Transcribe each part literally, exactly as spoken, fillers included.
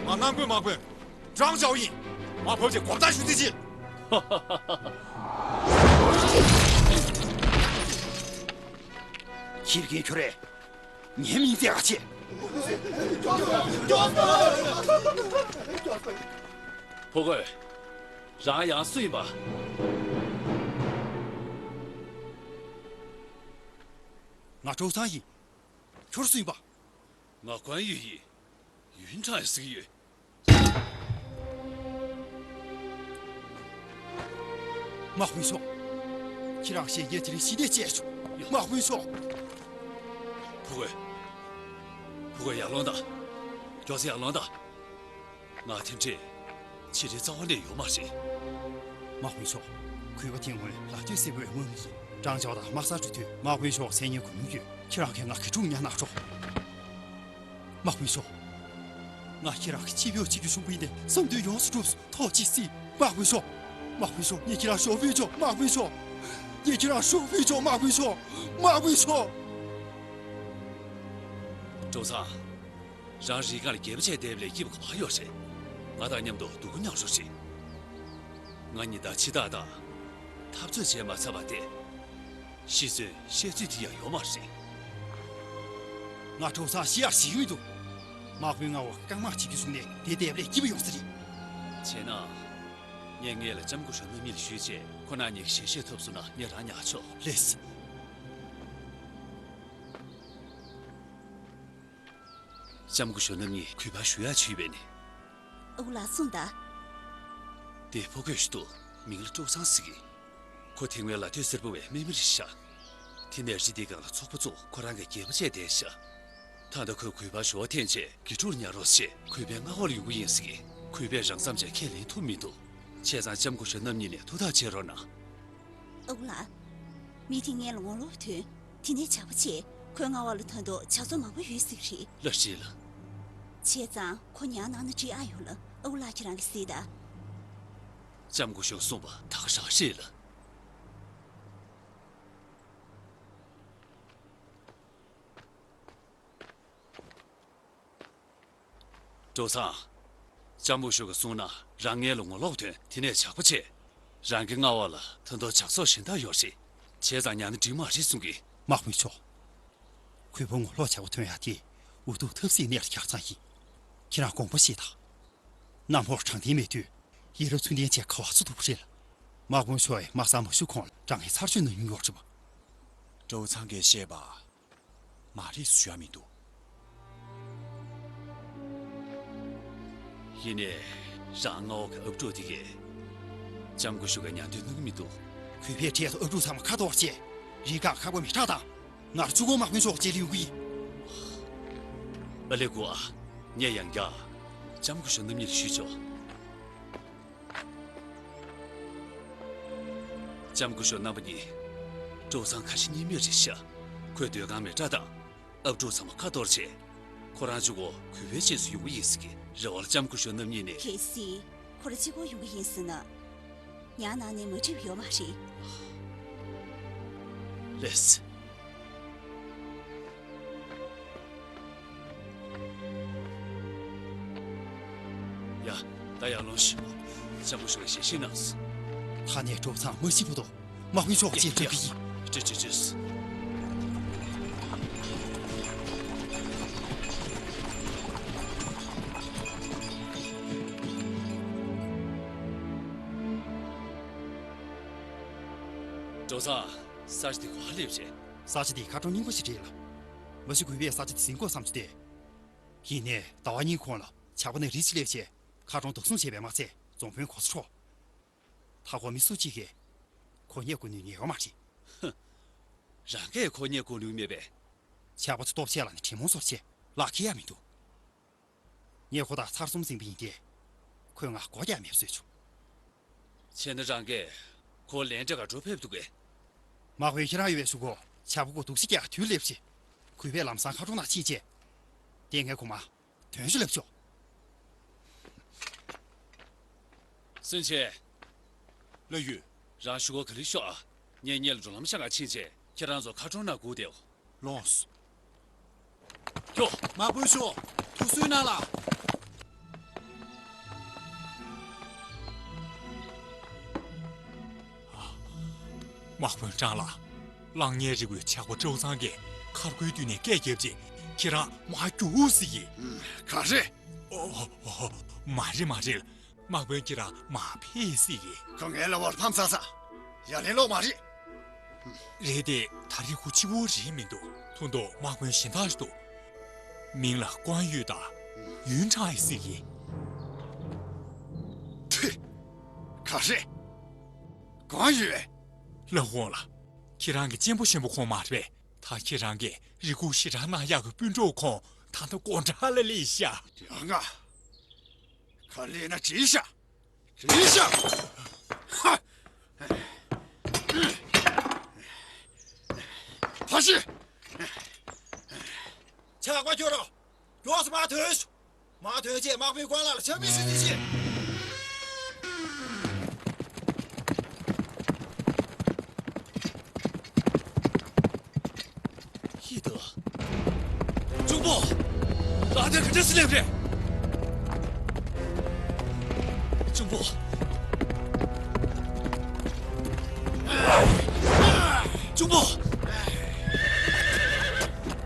ང་ནང་པའི་དམག་དཔོན་ཀྲང་ཅའོ་ཡིན། ང་བབས་ཀྱི་གོ་བརྡ་ཞུ་རྩིས་བྱེད། ཁྱི་རྒན་ཁྱོད་རེད། ངའི་མིང་བརྗེད་ག་བྱེད། ཕོ་རྒོད། རང་ཡང་སུ་ཡིན་པ། ང་ཀྲོའུ་ཚང་ཡིན། ཁྱོད་སུ་ཡིན་པ། ང་ཀོན་ཡུས་ཡིན། ཡུན་ཁྲང་ཟེར་གྱི་ཡོད། དམག་དཔོན་མཆོག་ཁྱེད་རང་གཞན་ཉེ་དེ་རིང་ཤི་ནས་བཅད་བྱུང་། དམག་དཔོན་མཆོག་ཕུ་གུ། ཕུ་གུ་ཡར་ལོངས་དང་། མགྱོགས་ཙམ་ཡར་ལོངས་དང་། ང་དེ་འདྲས་ཕྱི་དྲིལ་རྩ་བ་ནས་ཡོད་མ་རེད། དམག་དཔོན་མཆོག་གུས་པ་དེ་སྔོན་ལ་སྟོད་སྲིན་པོའི་དམག་མི་ཡིན། ཀྲང་ཅའོ་དང་དམག་སར་འགྲོ་དུས་དམག་དཔོན་མཆོག་མཚན་སྙན་གོ་མྱོང་ཡོད། ཁྱེད་རང་གིས་ང་གི་ཀྲུང་ཉ་ནག་འགྲོ། དམག་དཔོན་མཆོག་ང་ཁྱེད་རང་གི་སྤྱི་བོ་གཅིག་གི་གཞུང་པ་ཡིན་ཏེ་བསམ་དོན་ཡོངས་སུ་གྲུབ་སོང་། ཐུགས་རྗེ་ཆེ། དམག་དཔོན་མཆོག་དམག་དཔོན་མཆོག་ངས་ཁྱེད་རང་ཤོག་བུད་ཆོག་དམག་དཔོན་མཆོག་ངས་ཁྱེད་རང་ཤོག་བུད་ཆོག་དམག་དཔོན་མཆོག་དམག་དཔོན་མཆོག་ཀྲོའུ་ཚང་། རང་རི་སྒང་ལ་སྒྱེད་པུ་བྱས་བསྡད་པ་ལས་སྐྱིད་པ་ག་པར་ཡོད་རེད། ང་དང་མཉམ་དུ་སྡུག་གུ་མྱངས་རོགས་བྱེད། ང་གཉིས་ད་འཆི་བདག་དང་འཐབ་རྩོད་བྱས་མ་ཚར་བ་དེ། ཤི་གསོན་བཤད་ཚུལ་དེ་ཡང་ཡོད་མ་རེད། ང་ཀྲོའུ་ཚང་ཤི་ཡག་ཤི་གི་མི་འདུག་དམག་དཔོན་ང་བ་རྐང་དམག་བྱེད་རྒྱུ་བྱུང་ནས་དེ་བསྡད་པ་ལས་སྐྱིད་པོ་ཡོང་ས་རེད། བྱས་ན། ངས་ངེད་ལ་ལྕམ་སྐུ་ཞབས་རྣམ་གཉིས་ལ་ཞུས་བྱས་ཁོ་རང་གཉིས་ཀྱི་ཞལ་བཞེས་ཐོབ་སོང་ན་ངས་རང་ཉར་ཆོག་ལེགས། ལྕམ་སྐུ་ཞབས་རྣམ་གཉིས་གུས་པ་ཞུ་ཡག་ཅིག་ཡོད་པས་ནི། ཨའུ་ལགས་གསུངས་དང་། དེ་ཕོ་རྒོད་ཞིག་འདུག་མིང་ལ་ཀྲོའུ་ཚང་ཟེར་གི། ཁོ་དེ་སྔོན་ལ་སྟོད་སེར་པོ་བའི་དམག་མི་རེད་ཤག་དེ་ནས་རི་འདིའི་སྒང་ལ་ཚོགས་པ་བཙུགས་ཁོ་རང་གི་སྒྱེད་པུ་བྱས་བསྡད་ཤག་ད་ལྟ་ཁོས་གུས་པ་ཞུ་བ་འཐེན་བྱས་དགེ་ཕྲུག་ཉར་རོགས་བྱས་གུས་པའི་མངའ་འོག་ལ་ཡོང་གི་ཡིན་ཟེར་གི། གུས་པས་རང་བསམ་བྱས་ཁས་ལེན་ཐུབ་མི་འདུག་བྱས་ཙང་ལྕམ་སྐུ་ཞབས་རྣམ་གཉིས་ནས་ཐུགས་ཐག་བཅད་རོགས་གནང་། ཨའུ་ལགས། མི་དེ་ངེད་ལ་ངོ་ལོག་ཐོན། དེ་ནས་ཇག་པ་བྱས། ཁོའི་མངའ་འོག་ལ་ཐོན་ཐོག་ཇག་ཚོགས་མང་པོ་ཡོད་ཟེར་གི་རེད། ལགས་རེད་ལགས། བྱས་ཙང་ཁོ་ཉར་གནང་ན་འགྲིག་ཨ་ཡོད་ལ་ཨའུ་ལགས་ཁྱེད་རང་གིས་གཟིགས་དང་། ལྕམ་སྐུ་ཞབས་གསུངས་པ་ད་ག་རང་རེད་ལགས། ཀྲོའུ་ཚང་། ལྕམ་སྐུ་ཞབས་ཀྱིས་གསུངས་ན་རང་ངེད་ལ་ངོ་ལོག་ཐོན་དེ་ནས་ཇག་པ་བྱས། རང་གི་མངའ་འོག་ལ་ད་དུང་ཇག་ཚོགས་གཞན་དག་ཡོད་རེད། བྱས་ཙང་ཉར་ན་འགྲིག་མ་རེད་གསུང་གི། དམག་དཔོན་མཆོག་གུས་པ་ངོ་ལོག་བྱ་བ་ཐོན་ཡག་དེ་འུ་ཐུག་ཐབས་ཟད་གནས་ལ་འཁྱག་ཚང་ཡིན། ཁྱེད་རང་དགོངས་པ་བཞེས་དང་། གནམ་འོག་དྲང་བདེན་མེད་དུས་ཡ་རབས་ཚུལ་ལྡན་བྱས་ག་བ་སུ་ཐུབ་རེད་ལ། དམག་དཔོན་མཆོག་གིས་དམག་སར་མ་ཞུགས་གོང་ལ་དྲང་ངེས་ཚར་གཅོད་གནང་མྱོང་ཡོད་རེད་པ། ཀྲོའུ་ཚང་གིས་བཤད་པ། མ་རེད་ཞུ་ཡ་མི་འདུག་ཡིན་ནའི། རང་མངའ་འོག་གི་ཨབ་ཕྲུག་དེ་གས། ལྕམ་སྐུ་ཞབས་ཀྱིས་ཉར་འདོད་གནང་གི་མི་འདུག་གུས་པས་འཕྲལ་དུ་ཨབ་ཕྲུག་ཚང་མ་ཁ་གཏོར་བྱས། རི་སྒང་ཁག་པ་མི་དྲག་དང་། ངར་གཅུང་པོ་དམག་དཔོན་མཆོག་མཇལ་ལ་ཡོང་གི་ཡིན། ཨ་ལེ་གུ་ཨ། ངས་ཡང་བསྐྱར། ལྕམ་སྐུ་ཞབས་རྣམ་གཉིས་ལ་ཞུས་ཆོག་ལྕམ་སྐུ་ཞབས་རྣམ་པ་གཉིས། ཀྲོའུ་ཚང་ཁ་ཞེ་གཉིས་མེད་རེད་ཤག་ཁོས་སྡོད་ཁང་མི་དྲག་དང་། ཨབ་ཕྲུག་ཚང་མ་ཁ་གཏོར་བྱས། ཁོ་རང་གཅིག་པོ་གུས་པའི་རྗེས་སུ་ཡོང་གི་ཡིན་ཟེར་གི། རེ་བ་ལ་ལྕམ་སྐུ་ཞབས་རྣམ་གཉིས་ནས། གལ་སྲིད་ཁོ་རང་གཅིག་པོ་ཡོང་གི་ཡིན་ཟེར་ན། ཉར་གནང་ནས་མ་འགྲིག་པ་ཡོད་མ་རེད། ལགས་སེ། ཡ། ད་ཡར་ལོངས་ཤིག་ལྕམ་སྐུ་ཞབས་ལ་ཞལ་བཞེས་གནང་སོང་། ད་ནས་ཀྲོའུ་ཚང་མ་ཤི་བར་དུ་དམག་མི་མཆོག་རྗེས་འགྲོ་གི་ཡིན། ཀྲི་ཀྲི་ཀྲི། ཀྲོའུ་ཚང་། ས་ཆ་འདི་ག་པར་སླེབས་རེད། ས་ཆ་འདི་མཁར་གྲོང་རྙིང་པ་ཞིག་རེད་ལ། མ་གཞི་གུས་པས་ས་ཆ་འདི་ཟིན་དགོས་བསམ་བྱུང་སྟེ། ཡིན་ནའི་ཟླ་བ་གཉིས་གོང་ལ་ཇག་པ་ནས་རི་ཕྱེད་སླེབས་བྱས་མཁར་གྲོང་བདག་བཟུང་བྱས་པས་མ་ཚད་རྫོང་དཔོན་གོ་ས་འཕྲོག་ད་ཁོ་མི་སུ་གཅིག་གིས་ཁོ་རྙེད་དགོས་ནུས་ངེས་པ་མ་རེད། ཧུ། རང་གིས་ཁོ་རྙེད་དགོས་ནུས་མེད་པས། ཇག་པ་ཚོ་སྟོབས་ཆེ་ལ་ནི་དྲེད་མོང་ཚོར་ཆེ་ལག་ཁེལ་ཡ་མི་འདུག་ངས་ཁོ་དང་ཚར་གསུམ་ཟིན་པ་ཡིན་ཏེ། ཁོས་ང་མགོ་རྒྱག་མེད་བཟོས་བྱུང་། བྱས་ན་རང་གིས་ཁོ་ལན་སྤྲད་ག་འགྲོ་ཕེབས་འདུག་གས། དམག་དཔོན་ཁྱེད་རང་ཡོད་པའི་གཞུག་གུ་ཇག་པ་ཁོ་སྡུག་ཅག་རྒྱག་དུས་སླེབས་ཤིག་གུས་པས་ལམ་སང་མཁར་གྲོང་ནང་ཕྱིན་བྱས། དེ་ངས་ཁོ་མ། དོན་ཞུ་ལབ་ཆོག་སུན་ཆེ། ལགས་ཡོད། རང་གཞུག་གུ་ག་ལེར་ཤོག་ཨ། ངས་སྔོན་ལ་འགྲོ་ལམ་བཤད་ག་ཕྱིན་བྱས་ཁྱེད་རང་ཚོ་མཁར་གྲོང་ནང་སྒུག་བསྡད། ལོངས། ཁྱོ། དམག་དཔོན་ཤོག་ཐུགས་གསོའི་གནང་ལ། དམག་དཔོན་ཀྲང་ལགས། གླང་ཉའི་རི་བོའི་ཇག་པ་ཀྲོའུ་ཚང་གིས་མཁར་ཁུལ་བསྟུད་ནས་སྐད་བརྒྱབ་རྗེས་ཁྱེད་རང་མར་རྒྱུགས་ཟེར་གི། ག་རེ། ཨོ། ཨོ། མ་རེད་མ་རེད། དམག་དཔོན་ཁྱེད་རང་མར་ཕེབས་ཟེར་གི། ཁོ་ངའི་གློ་བོར་ཕམ་ཚར་ཚར། ཡ་ལན་ལོག་མ་རེད། རེད་དེ་ད་རེས་ཁོ་སྤྱི་བོ་རེད་མི་འདུག་ཐུག་མདོག་དམག་དཔོན་གཞན་དག་ཞིག་འདུག་མིང་ལ་ཀོན་ཡུས་དང་ཡུན་ཁྲང་ཡི་ཟེར་གི། ཐི། ག་རེ། ཀོན་ཡུས། ལགས་འོང་ལགས། ཁྱེད་རང་གི་གཅེན་པོ་གཞོན་པ་ཁོང་མ་རེད་པས། ད་ཁྱེད་རང་གིས་རེ་སྐུལ་ཞེ་དྲག་གནང་ཡག་གི་སྤུན་གྲོགས་ཁོང་ད་ལྟ་སྒོ་འགྲམ་ལ་སླེབས་ཤག་ཡ་ང་། ག་ལེ་ན་བྲིས་ཤག་བྲིས་ཤག་ཧ། ཕ་ཤི། ཆག་པ་ཁྱོད་རོ། མགྱོགས་སུ་མར་ཐོན་ཤོག་མར་ཐོན་རྗེས་དམག་དཔོན་ཀོན་ལགས་ལ་ཕྱག་དཔེ་ཞུ་རྩིས་བྱེད། ཧི་ཏོ། གཅུང་པོ། ལགས་དེ་ག་འདྲ་སེ་སླེབས་རེད། གཅུང་པོ། གཅུང་པོ།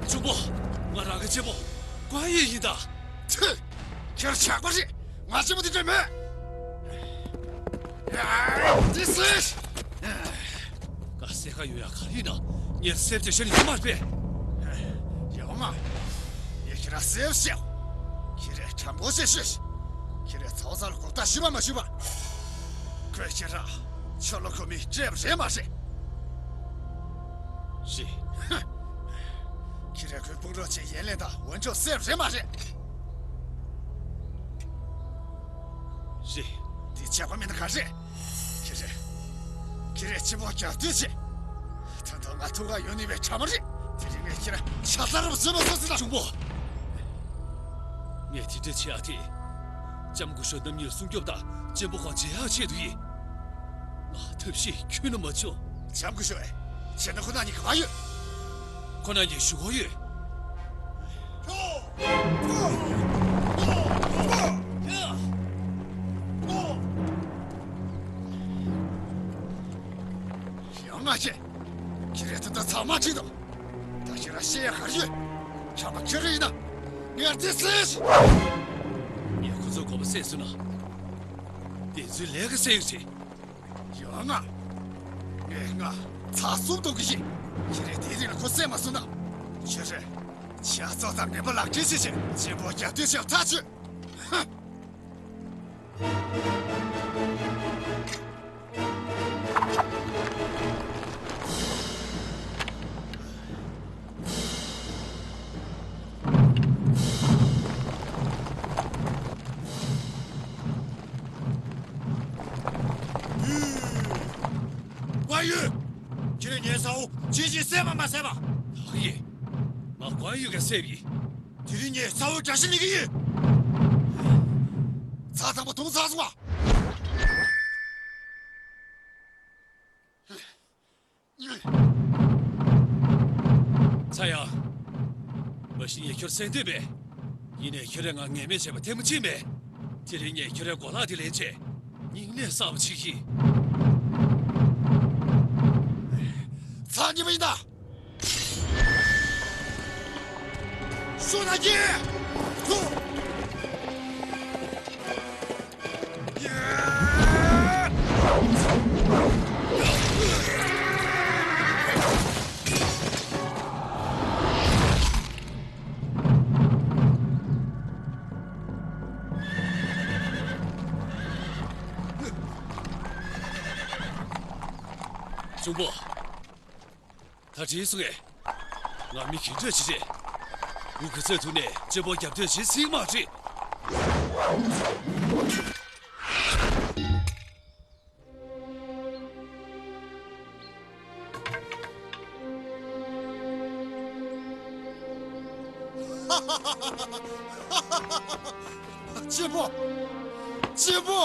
གཅུང་པོ། ང་རང་གི་གཅེན་པོ་ཀོན་ཡུས་ཡིན་ད། ཁྱེད་ཆག་པ་རེད། ང་གཅེན་པོ་དེ་འདྲ་མེད། This is། ང་སེ་ཁ་ཡོད་ཡ་ག་རེ་ཡིན་ན་ངས་སེབ་ཅེས་ཤེས་ལེ་མ་རེད། ཡོང་ང་། ངས་ཁྱེད་རང་སེབ་ཤེས། ཁྱེད་རས་དྲང་པོ་ཞིག་ཤོད། ཁྱེད་རས་ཚ་བོ་ཚ་ལ་གོ་བརྡ་ཞུས་པ་མ་ཞུས་པ། ཁོས་ཁྱེད་རང་ཆོ་ལོ་ཁོ་མི་སྤྲད་པ་རེད་མ་རེད། རེད། ཁྱེད་རས་ཁོའི་དཔུང་རོགས་ཆེད་ཡན་ལེན་དང་འོན་ཆོག་སེབ་རེད་མ་རེད། རེད། འདི་ཆག་པ་མིན་ན་ག་རེད། ཁྱེད་རེད། ཁྱེད་རེད་གཅེན་པོ་རྒྱབ་གཏོད་བྱེད། ད་དུང་ང་ཐུག་ག་ཡོད་ནི་བའི་གྲ་མ་རེད། དེ་རིང་ངས་ཁྱེད་ར་ཆ་ཚང་རབ་བཟོས་མ་སོང་ཟེར་ན། གཅུང་པོ། ངས་དེ་འདྲ་བྱེད་ཡག་དེ། ལྕམ་སྐུ་ཞབས་རྣམ་གཉིས་སྲུང་སྐྱོབ་དང་གཅེན་པོ་ཁོང་མཇལ་ཡག་ཆེད་དུ་ཡིན། ང་ཐབས་ཤེས་ཁྱོན་ནས་མ་བྱུང་། ལྕམ་སྐུ་ཞབས། བྱས་ན་ཁོ་རང་གཉིས་ག་པར་ཡོད། ཁོ་རང་གཉིས་བཞུགས་སྒོར་ཡོད། ཡང་ང་ཤེས། ཁྱེད་རས་ད་ལྟ་ཚང་མ་ཁྲིད་དོ། ད་ཁྱེད་རང་བཤད་ཡ་ག་རེ་ཡོད། ཁྱབ་པ་ཁྱོད་རང་ཡིན་ན། ངས་དེ་སེལ། ངས་ཁོ་ཚོའི་དགོས་པ་སེལ་སོང་ན། དེ་ཚོའི་ལས་ཀ་སེལ་ཡོད་ཚེ། ཡང་ང་། ངས་ང་ཚགས་གསུམ་གཏོང་གི་ཡིན། ཁྱེད་རས་དེའི་རིང་ལ་ཁོ་བསད་མ་སོང་ན། ཁྱེད་རས་ཆ་ཚོགས་དང་ངན་པ་ལག་འབྲེལ་བྱེད་བྱེད་གཅེན་པོ་རྒྱབ་གཏོད་བྱེད་ཐག་ཆོད། ཧ། ཀོན་ཡུས། ཁྱེད་ངའི་ཚ་བོ་ཅི་ཞིག་བསད་པ་མ་བསད་པ། ལགས་ཡིན། ང་ཀོན་ཡུས་ག་བསད་པ་ཡིན། དེ་རིང་ངས་ཚ་བོའི་དགྲ་ཤ་ལེན་གི་ཡིན། ཚ་དང་པོ་དུང་ཚ་སོང་བ། ཚ་ཡ། མ་གཞི་ངས་ཁྱོད་བསད་འདོད་མེད། ཡིན་ནའི་ཁྱོད་རས་ང་ངན་སྨྲས་བྱས་པ་ཐེངས་མ་གཅིག་མེད། དེ་རིང་ངས་ཁྱོད་རའི་གོ་ལག་དེ་ལེན་བྱས། སྙིང་ནས་གསལ་པོ་བྱེད་ཀྱི། ཚ་གཉིས་པ་ཡིན་ད། ཤོག་ན་གྱིས། ཧུ། གཅུང་པོ། ད་དྲིས་སོང་ངས། ང་མི་ག་འདྲ་ཞིག་རེད། འུ་ག་ཚོད་ཐུག་ནས་གཅེན་པོ་རྒྱབ་གཏོད་བྱེད་སྲིད་མ་རེད། གཅེན་པོ། གཅེན་པོ།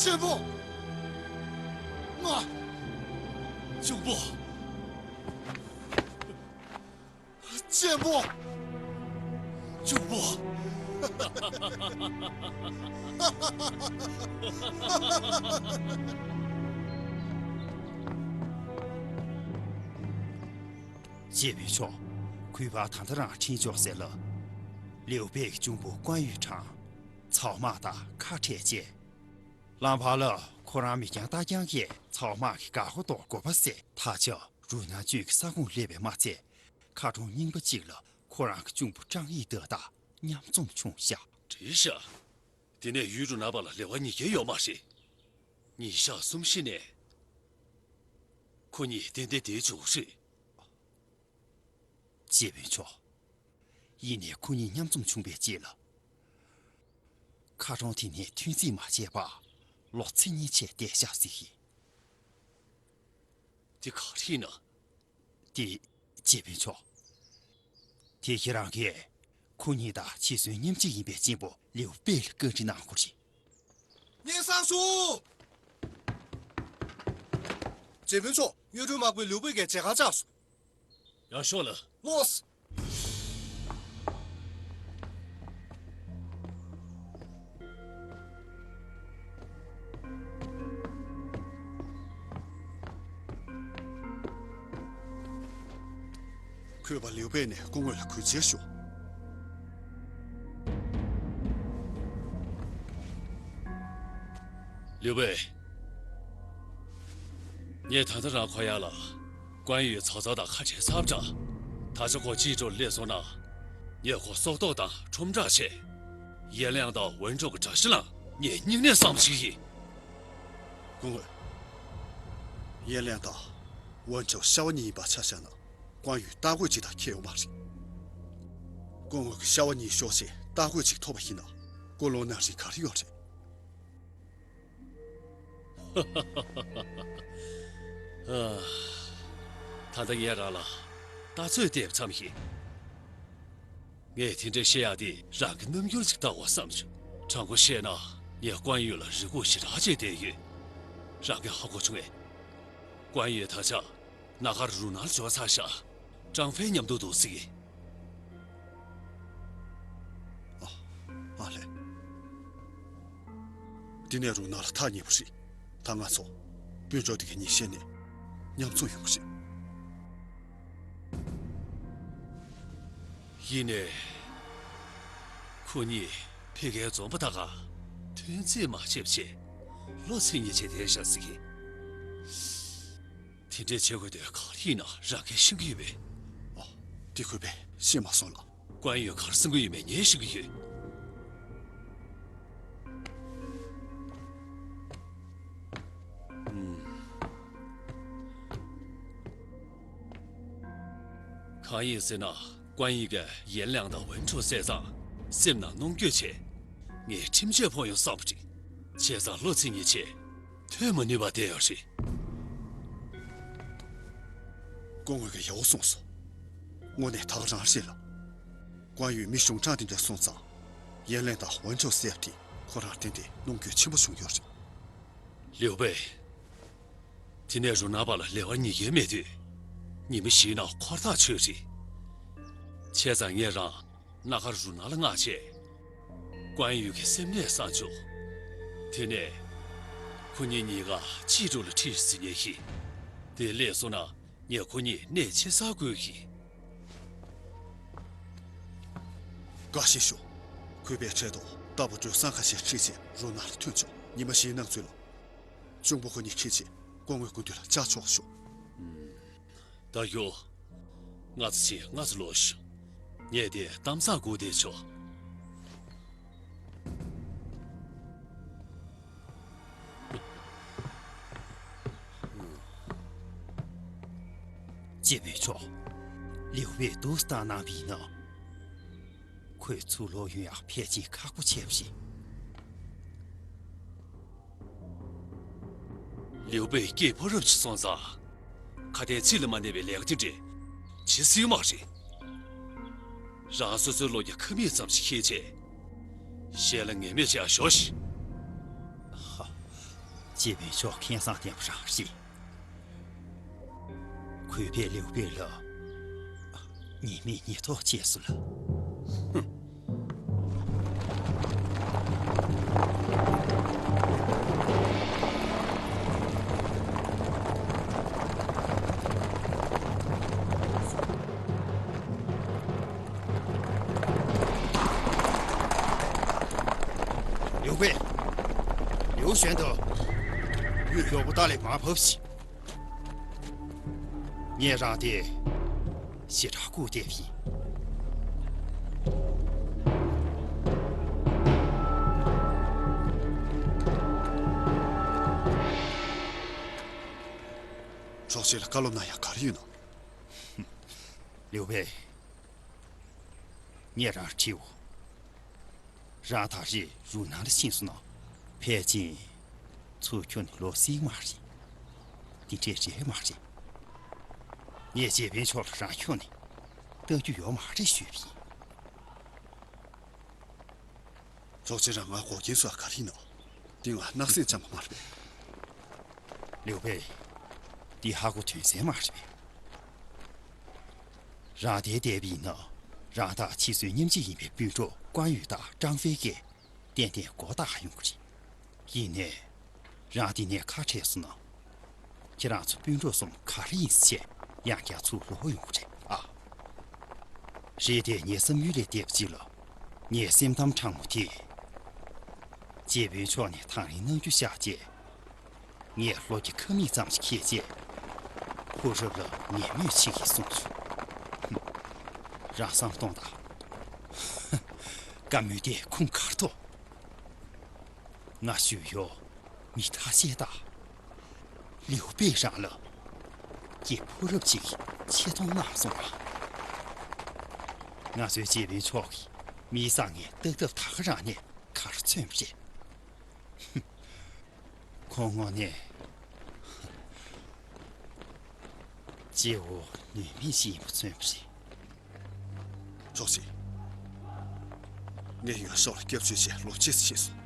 གཅེན་པོ། ང་། གཅུང་པོ། གཅེན་པོ། གཅུང་པོ། གཅེན་པོ་མཆོག། གུས་པ་ད་ལྟ་རང་ཁྲིད་འཇོག་ཟེར་ལ། ལིའུ་པེ་གི་གཅུང་པོ་ཀོན་ཡུས་ཁྲང་། ཚའོ་མ་དང་ཁ་བྲལ་རྗེས། ལམ་བར་ལ་ཁོ་རང་མིག་རྒྱང་ལྟ་རྐྱང་གིས་ཚའོ་མ་གི་འགག་སྒོ་དོར་དགོས་པ་བསལ། ད་ཆ་རུ་ནང་ཅུས་ཀྱི་ས་ཁོངས་སླེབས་པས་མ་ཚད། མཁར་གྲོང་རྙིང་པ་གཅིག་ལ་ཁོ་རང་གི་གཅུང་པོ་ཀྲང་ཡི་ཏེ་དང་མཉམ་འཛོམས་བྱུང་ཤག། བྲིས་ཤག། དེ་ནས་ཡུལ་རུ་ནང་པ་ལ་ལེ་དབར་ཉིས་བརྒྱ་ཡོད་མ་རེད། ཉིན་ཞག་གསུམ་ཤི་ནས། ཁོ་གཉིས་ཏན་ཏན་བསྡད་བཅུག་རེད། གཅེན་པོ་མཆོག། ཡིན་ནའི་ཁོ་གཉིས་མཉམ་འཛོམས་བྱུང་བའི་རྗེས་ལ། མཁར་གྲོང་དེ་ནས་ཐོན་རྩིས་མ་བྱས་པར་ལོ་ཚིགས་གཉིས་ཆེད་བསྡད་བཞག་ཟེར་གི། དེ་ག་རེ་ཡིན་ན། དེ། གཅེན་པོ་མཆོག། དེ་ཁྱེད་རང་གིས་ཁོ་གཉིས་དང་འཆི་གསོན་མཉམ་གཅིག་ཡིན་པའི་གཅེན་པོ་ལིའུ་པེ་ལ་བཀའ་འདྲི་གནང་དགོས་རེད། སྙན་སེང་ཞུ། གཅེན་པོ་མཆོག། གཡུང་དྲུང་དམག་དཔོན་ལིའུ་པེ་གིས་མཇལ་ཁ་བཅར་སོང་། ཡར་ཤོག་ལགས། ལགས། གུས་པ་ལིའུ་པེ་ནས་སྐུ་ངོ་ལ་གུས་བརྩི་ཞུ། ལིའུ་པེ། ངས་ད་ལྟ་རང་ཁོ་ཡ་ལ། ཀོན་ཡུས་ཚོགས་གཙོ་དང་ཁ་བྲལ་ཚར་བ་འདྲ། ད་ཆ་ཁོ་ཅིའུ་ཀྲོའུ་སླེབས་སོང་ན། ངས་ཁོ་སྲོག་ཐོག་དང་ཁྲོམ་བསྒྲགས་བྱས། ཡན་ལེང་དང་ཝུན་ཀྲོའུ་གི་དགྲ་ཤ་ལངས། ངས་སྙིང་ནས་བསམ་ཞིག་ཡིན། སྐུ་ངོ། ཡན་ལེང་དང་ཝུན་ཀྲོའུ་ཤ་བ་གཉིས་ཡིན་པ་ཆ་བཞག་ན། ཀོན་ཡུས་རྟ་རྒོད་ཅིག་དང་ཁྱད་ཡོད་མ་རེད། སྐུ་ངོ་གི་ཤ་བ་གཉིས་ཤོར་བྱས་རྟ་རྒོད་ཅིག་ཐོབ་པ་ཡིན་ན། ཀུན་སློང་ནང་བཞིན་ག་རེ་ཡོད་རེད། ཨ། ད་ལྟ་ངས་རང་ལ་ལྟ་ཚོད་བལྟས་པ་ཙམ་ཞིག། ངས་དེ་འདྲ་བཤད་ཡག་དེ་རང་གི་རྣམ་འགྱུར་ཅིག་ལྟ་དགོས་བསམ་བྱུང་། དྲང་པོ་བཤད་ན་ངས་ཀོན་ཡུས་ལ་རེ་སྒུག་ཞེ་དྲག་བྱས་བསྡད་ཡོད། རང་གིས་ཧ་གོ་བྱུང་ངས། ཀོན་ཡུས་ད་ཆ་ནཱ་ག་རུ་ནང་ལ་འབྱོར་ཚར་ཤག། ཀྲང་ཧྥེ་མཉམ་དུ་འདུག་ཟེར་གི། ཨ། ཨ་ལས། འདི་ནས་རུ་ནང་ལ་ཐག་ཉེ་པོ་རེད། ད་ང་ཚོ་སྤུན་གྲོགས་དེ་གའི་ཉིན་ཤས་ནས་མཉམ་འཛོམས་ཡོང་གི་རེད། ཡིན་ནའི། ཁོ་གཉིས་ཕ་གིའི་འཛོམས་པ་དག་ག་ཐོན་རྩིས་མ་བྱས་པ་བྱས། ལོ་ཚིགས་གཉིས་བྱས་བསྡད་བཞག་ཟེར་གི། དེ་འདྲའི་བྱེད་དགོས་དོན་ག་རེ་ཡིན་ན་རང་གིས་ཤེས་ཀྱི་ཡོད་པས། ཨ། དེ་ཁོས་པས་ཤེས་མ་སོང་ལགས། ཀོན་ཡུས་ག་རེ་གསུང་གི་ཡོད་མེད་ངས་ཤེས་ཀྱི་ཡོད། ཨུམ། གང་ཡིན་ཟེར་ན། ཀོན་ཡུས་ཀྱིས་ཡན་ལེང་དང་ཝུན་ཀྲོའུ་བསད་ཙང་སེམས་ནང་གནོང་འགྱོད་བྱས། ངས་ཁྲིམས་ཆད་ཕོག་ཡོང་བསམ་པ་རེད། བྱས་ཙང་ལོ་ཚིགས་གཉིས་ཆེད་ཐོན་མ་ནུས་པ་བསྡད་ཡོད་རེད། སྐུ་ངོ་གིས་ཡག་པོ་གསུངས་སོང་། དངོས་གནས་ད་ག་རང་རེད་ལགས། ཀོན་ཡུས་མི་གཞུང་དྲང་དེ་འདྲ་སོང་ཙང་། ཡན་ལེང་དང་ཝུན་ཀྲོའུ་བསད་པ་དེ་ཁོ་རང་ཏན་ཏན་གནོང་འགྱོད་ཆེན་པོ་བྱུང་ཡོད་རེད། ལིའུ་པེ། དེ་ནས་རུ་ནང་པ་ལ་ལེ་དབར་ཉིས་བརྒྱའི་མེད་དུས། ཉི་མ་བཞིའི་ནང་འཁོར་ཐག་ཆོད་རེད། བྱས་ཙང་ངས་རང་སྣ་ཁར་རུ་ནང་ལ་མངགས་བྱས། ཀོན་ཡུས་ཀྱི་སེམས་ནད་སངས་བཅུག། དེ་ནས་ཁོ་གཉིས་གཉིས་ཀ་ཅིའུ་ཀྲོའུ་ལ་ཁྲིད་ཟེར་ཉན་གྱིས། དེ་སླེབས་སོང་ན་ངས་ཁོ་གཉིས་གནས་ཕྱིར་ཚར་དགོས་གི། བཀའ་བཞིན་ཞུ། གུས་པས་འཕྲལ་དུ་རྟ་ཕོ་སྒྲོལ་བཟང་ཁ་ཤས་ཁྲིད་བྱས་རུ་ནང་ལ་ཐོན་ཆོག། ཉི་མ་བཞིའི་ནང་ཚུད་ལ། གཅུང་པོ་ཁོ་གཉིས་ཁྲིད་བྱས་སྐུ་ངོའི་སྐུ་མདུན་ལ་བཅར་ཆོག་ཞུ། ད་ཞུ། ང་ཚོ་ཕྱིན་ང་ཚོ་ལོག་ཞུ། ངས་དེ་གཏམ་བཟང་སྒུག་བསྡད་ཆོག། གཅེན་པོ་མཆོག། ལིའུ་པེ་འདུག་སེ་བཏང་གནང་བ་ཡིན་ན། ཁོས་ཚུར་ལོག་ཡོང་ཡག་ཕལ་ཆེར་ཁག་པོ་ཆེ་བ་རེད། ལིའུ་པེ་སྐྱེས་ཕོ་རབ་ཅིག་སོང་ཙང་། ཁ་དན་ཚིག་ལ་མ་གནས་པའི་ལས་ཀ་དེ་འདྲས་བྱེད་སྲིད་མ་རེད། རང་སོ་སོའི་བློ་རྒྱ་ཁ་མིག་ཙམ་ཞིག་ཁྱེར་བྱས། གཞན་ལ་ངན་སྨྲས་བྱས་ཡག་ཤོག་ཤིག། ཧ། རྗེ་དཔོན་མཆོག་མཁས་བཟང་ལྡན་པ་རང་རེད། གུས་པས་ལིའུ་པེ་ལ་ཉེས་མེད་ཉེས་རྟོག་བྱས་སོང་ལ། ཧུམ། ལིའུ་པེ། ལིའུ་ཞོན་དུ། ཡུལ་ཡོག་པོ་ཏ་ལས་མར་བབས་ཤིག། ངས་རང་དེ་ཞེ་དྲག་སྐུར་བསྡད་པ་ཡིན། གྲོགས་ཅིག་ལ་བཀའ་སློབ་གནང་ཡག་ག་རེ་ཡོད་ན། ལིའུ་པེ། ངས་རང་དྲིའོ། རང་ད་རེས་རུ་ནང་ལ་ཕྱིན་སོང་ན། ཕལ་ཆེར་ཚུར་ཁྱོན་ནས་ལོག་སྲིད་མ་རེད། འདི་འདྲས་རེད་མ་རེད། ངས་རྗེ་དཔོན་མཆོག་ལ་རང་ཁྱོན་ནས་ལྟ་རྒྱུ་ཡོད་མ་རེད་ཞུས་པ་ཡིན། གྲོགས་ཅིག་རང་ང་འགོག་རྐྱེན་བཟོ་ཡག་ག་རེ་ཡིན་ནམ། འདི་ང་སྣང་སེམས་ཙམ་མ་རེད་པས། ལིའུ་པེ། འདི་ཧ་གོ་དོན་གསལ་མ་རེད་པས། རང་དེར་བསྡད་པ་ཡིན་ན། རང་དང་ཕྱི་སོའི་མཉམ་གཅིག་ཡིན་པའི་སྤུན་གྲོགས་ཀུང་ཡུས་དང་ཀྲང་ཧྥེ་གིས་ཏན་ཏན་མགོ་བཏགས་ཡོང་གི་རེད། ཡིན་ནའི། རང་འདི་ནས་ཁ་བྲལ་སོང་ན། ཁྱེད་རང་ཚོ་སྤུན་གྲོགས་གསུམ་ག་རེ་ཡིན་ཟེར་བྱས་ཡང་བསྐྱར་ཚུར་ལོག་ཡོང་གི་རེད་ཨ། རེད་དེ། ངའི་བསམ་ཡུལ་ལས་འདས་པ་ཅིག་ལ། ངའི་སེམས་གཏམ་དྲང་མོ་དེ། རྗེ་དཔོན་མཆོག་ནས་དང་ལེན་གནང་རྒྱུ་བཞག་རྗེས། ངས་ལྷོ་རྒྱ་ཁབ་མིག་ཙམ་ཞིག་འཁྱེར་རྗེས། ཕོ་རབ་ལ་ངན་སྨོད་བྱེད་ཀྱིས་གསུངས་སོང་། ཧུམ། རང་བསམ་གཏོང་དང་། བཀའ་མོལ་དེ་ཁུངས་ག་རེ་ཐོགས། ང་ཞུ་ཡོ། མི་ཐ་ཤལ་དང་། ལིའུ་པེ་རང་ལ། ཀྱེ་ཕོ་རབ་ཅིག་ཆེ་མཐོང་གནང་སོང་བ། ང་ཚོའི་རྗེ་དཔོན་མཆོག་གིས་མི་བཟང་ངན་བརྟག་ཐབས་ད་ག་རང་ནས་ག་རེ་མཚོན་པ་རེད། ཁོང་ངོ་ནས་སྐྱེ་བོ་ནུས་མེད་ཅིག་ཡིན་པ་མཚོན་པ་རེད། གྲོགས་ཅིག། ངས་ཡོན་ཧྲའོ་ལ་སྐྱབས་བཅོལ་ཆེད་ལོ་གཅིག་ཙམ་ཕྱིན་སོང་།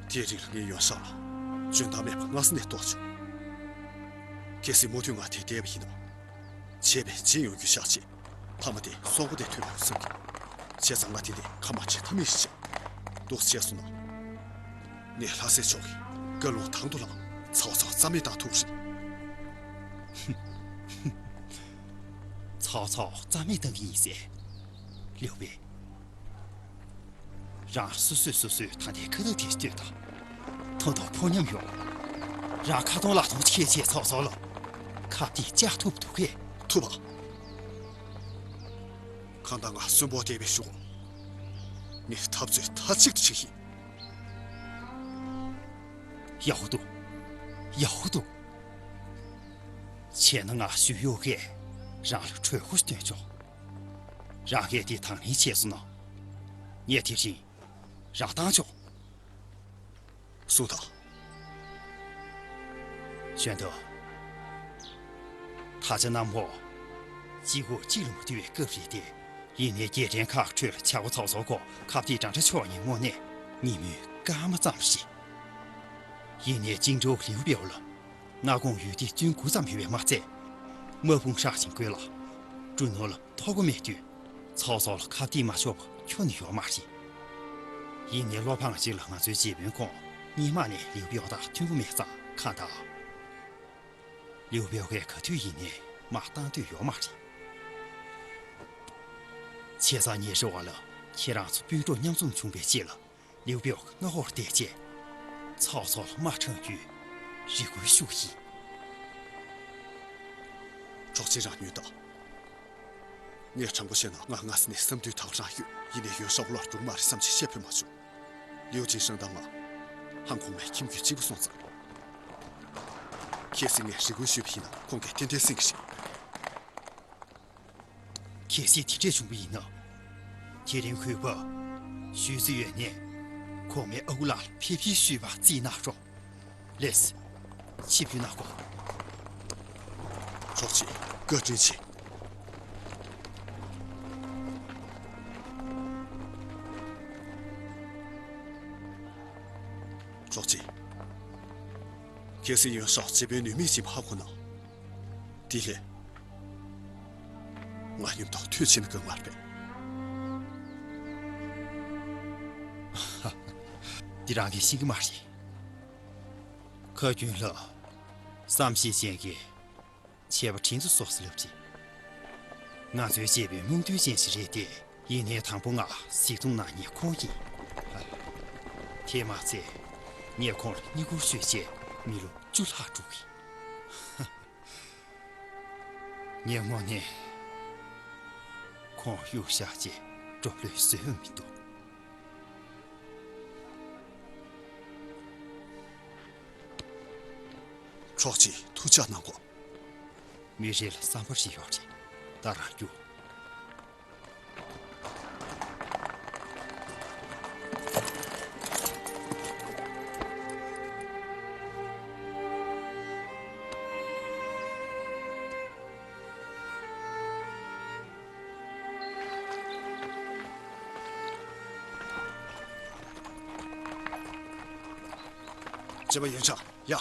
དེའི་རིང་ལ་ངས་ཡོན་ཧྲའོ་ལ་འཇོན་ཐང་མེད་པ་སྔ་ས་ནས་རྟོགས་བྱུང་། གལ་སྲིད་མུ་མཐུད་ང་དེར་བསྡད་པ་ཡིན་ན། བྱས་པས་བྱིན་ཡོང་རྒྱུ་བཞག་རྗེས། ཕ་མ་དེ་སོག་པོ་དེ་ཐུག་ཡོང་བསམ་གྱི། བྱས་ཙང་ང་དེ་ནས་ཁ་མ་བྱེད་ཐབས་མེད་ཞིག་བྱས། འདུག་སེ་བྱས་སོང་ན། ངས་ལྷ་སྲས་མཆོག་གི་བཀའ་ལུང་དང་དུ་བླངས། ཚའོ་ཚའོ་རྩ་མེད་བཏང་ཐུབ་རེད། ཚའོ་ཚའོ་རྩ་མེད་བཏང་གི་ཡིན་ཟེར། ལིའུ་པེ། རང་སོ་སོས་སོ་སོའི་ད་ལྟའི་ཁ་ཐུག་དེ་ལྟོས་དང་། ཐོ་ཐོ་ཕོ་ཉམས་ཡོང་། རང་ཁ་ཐོང་ལག་ཐོང་ཁྱེད་ཆེ་ཚའོ་ཚའོ་ལ་ཁ་གཏད་བཅག་ཐུབ་འདུག་གས། ཐུབ་པ། གང་ལྟར་ང་གསོན་པོ་བསྡད་པའི་གཞུག་ངས་འཐབ་རྩོད་མཐའ་གཅིག་ཏུ་བྱེད་ཀྱི་ཡིན། ཡག་པོ་འདུག་ཡག་པོ་འདུག་བྱས་ན་ང་ཞུ་ཡོ་གིས་རང་ལ་གྲོས་འགོ་ཞིག་བཏོན་ཆོག་རང་གིས་དེ་དང་ལེན་བྱས་སོང་ན། ངས་དེ་རིང་རང་བཏང་ཆོག་གསུངས་དང་། གཞོན་དུ། ད་ཆ་གནམ་འོག་གཅིག་གུ་གཅིག་ལ་མ་ཐུག་པའི་སྐབས་རེད་དེ། ཡིན་ནའི་རྒྱལ་ཕྲན་ཁག་ཁྲོད་ལ་ཆག་སྒོ་ཚོགས་ཚོགས་སྐོར་ཁ་གཏད་དྲང་ཁྲ་ཕྱོགས་གཉིས་དངོས་གནས་ཉིན་མོའི་སྐར་མ་ཙམ་ཞིག་ཡིན་ནའི་ཅིང་ཀྲོའུ་ལིའུ་པའོ་ལ། མངའ་ཁོངས་ཡུལ་སྡེ་བཙོན་དགུ་ཙམ་ཡོད་པས་མ་ཚད། དམག་དཔུང་ཧྲག་ཅིང་རྒོད་ལ། འབྲུ་ནོར་ལ་ཐོ་འགོད་མེད་དུས། ཚའོ་ཚའོ་ལ་ཁ་གཏད་མ་ཆོག་པ་ཁྱོན་ནས་ཡོད་མ་རེད། ཡིན་ནའི་བློ་ཕངས་ཅིག་ལ་ང་ཚོའི་རྗེ་དཔོན་ཁོང་སྔོན་མ་ནས་ལིའུ་པའོ་དང་མཐུན་པོ་མེད་ཙང་གང་ལྟར། ལིའུ་པའོ་གིས་ག་དུས་ཡིན་ནའི་དམག་བཏང་འདོད་ཡོད་མ་རེད། བྱས་ཙང་ཉེ་ཞོ་བ་ལ་ཁྱེད་རང་ཚོ་སྤུན་གྲོགས་མཉམ་འཛོམས་བྱུང་བའི་རྗེས་ལ། ལིའུ་པའོ་མངའ་འོག་བསྡད་རྗེས། ཚའོ་ཚའོ་ལ་དམག་དྲངས་རྒྱུའི་རེ་སྐུལ་ཞུ་གི་ཡིན། གྲོགས་ཅིག་རང་ཉོན་དང་། ངས་དྲང་པོ་བཤད་ན་ང་སྔ་ས་ནས་བསམ་འདུན་དག་རང་ཡོད། ཡིན་ནའི་ཡོན་ཧྲའོ་ལོག་རྒྱུ་མ་རེད་བསམ་བྱས་བཤད་ཕོད་མ་བྱུང་། ལིའུ་ཅིན་ཧྲེང་དང་ང་ཧང་གོང་མའི་ཁྱིམ་རྒྱུད་གཅིག་པུ་སོང་ཙང་། གལ་སྲིད་ངས་རེ་སྐུལ་ཞུས་པ་ཡིན་ན་ཁོང་གིས་ཏན་ཏན་གསན་གྱི་རེད། གལ་སྲིད་དེ་འདྲས་བྱུང་བ་ཡིན་ན། དེ་རིང་གུས་པ་ཞུས་ཙི་ཡོན་ནས་གོང་མའི་ཨ་ཁུ་ལགས་ལ་ཕེབས་སྐྱེལ་ཞུས་པ་རྩིས་གནང་རོགས། ལེགས། ཆིབས་བསྒྱུར་གནང་གོ། གྲོགས་ཅིག་བཀའ་དྲིན་ཆེ། གྲོགས་ཅིག་གལ་སྲིད་ཡོན་ཧྲའོ་བྱེད་པོའི་ནུས་མེད་ཅིག་ཧ་གོ་ན། དེ་ལས་ང་མཉམ་དུ་ཐུག་ཕྱིན་དགོས་མ་རེད་པས། འདི་རང་གིས་ཤེས་ཀྱི་མ་རེད། ཁ་རྒྱུན་ལ་བསམ་ཤེས་ཅན་གྱི་བྱས་པ་དྲིན་དུ་གསོག་ཟེར་ལབ་ཅིག། ང་ཚོའི་བྱས་པའི་རྨོངས་དད་ཅན་ཞིག་རེད་དེ། ཡིན་ནའི་དང་པོ་ང་གཟིགས་མཐོང་གནང་མཁན་ཁོང་ཡིན། དེ་མ་ཚད། ངས་ཁོང་ལ་བསྙེན་བཀུར་ཞུས་བྱས་མི་ལོ་བཅུ་ལྷག་འགྲོ་གི། ངས་དངོས་གནས་ཁོང་གཡུག་བཞག་བྱས་འགྲོ་ལོས་བཟོད་མི་འདུག། ཆོག་ཅིག་ཐུགས་ཅག་གནང་གོ། མི་རེ་ལ་བསམ་པ་ཞིག་ཡོད་རེད། ད་རང་རྒྱུགས། སྤྱི་པ་ཡོན་ཆག་ཡ།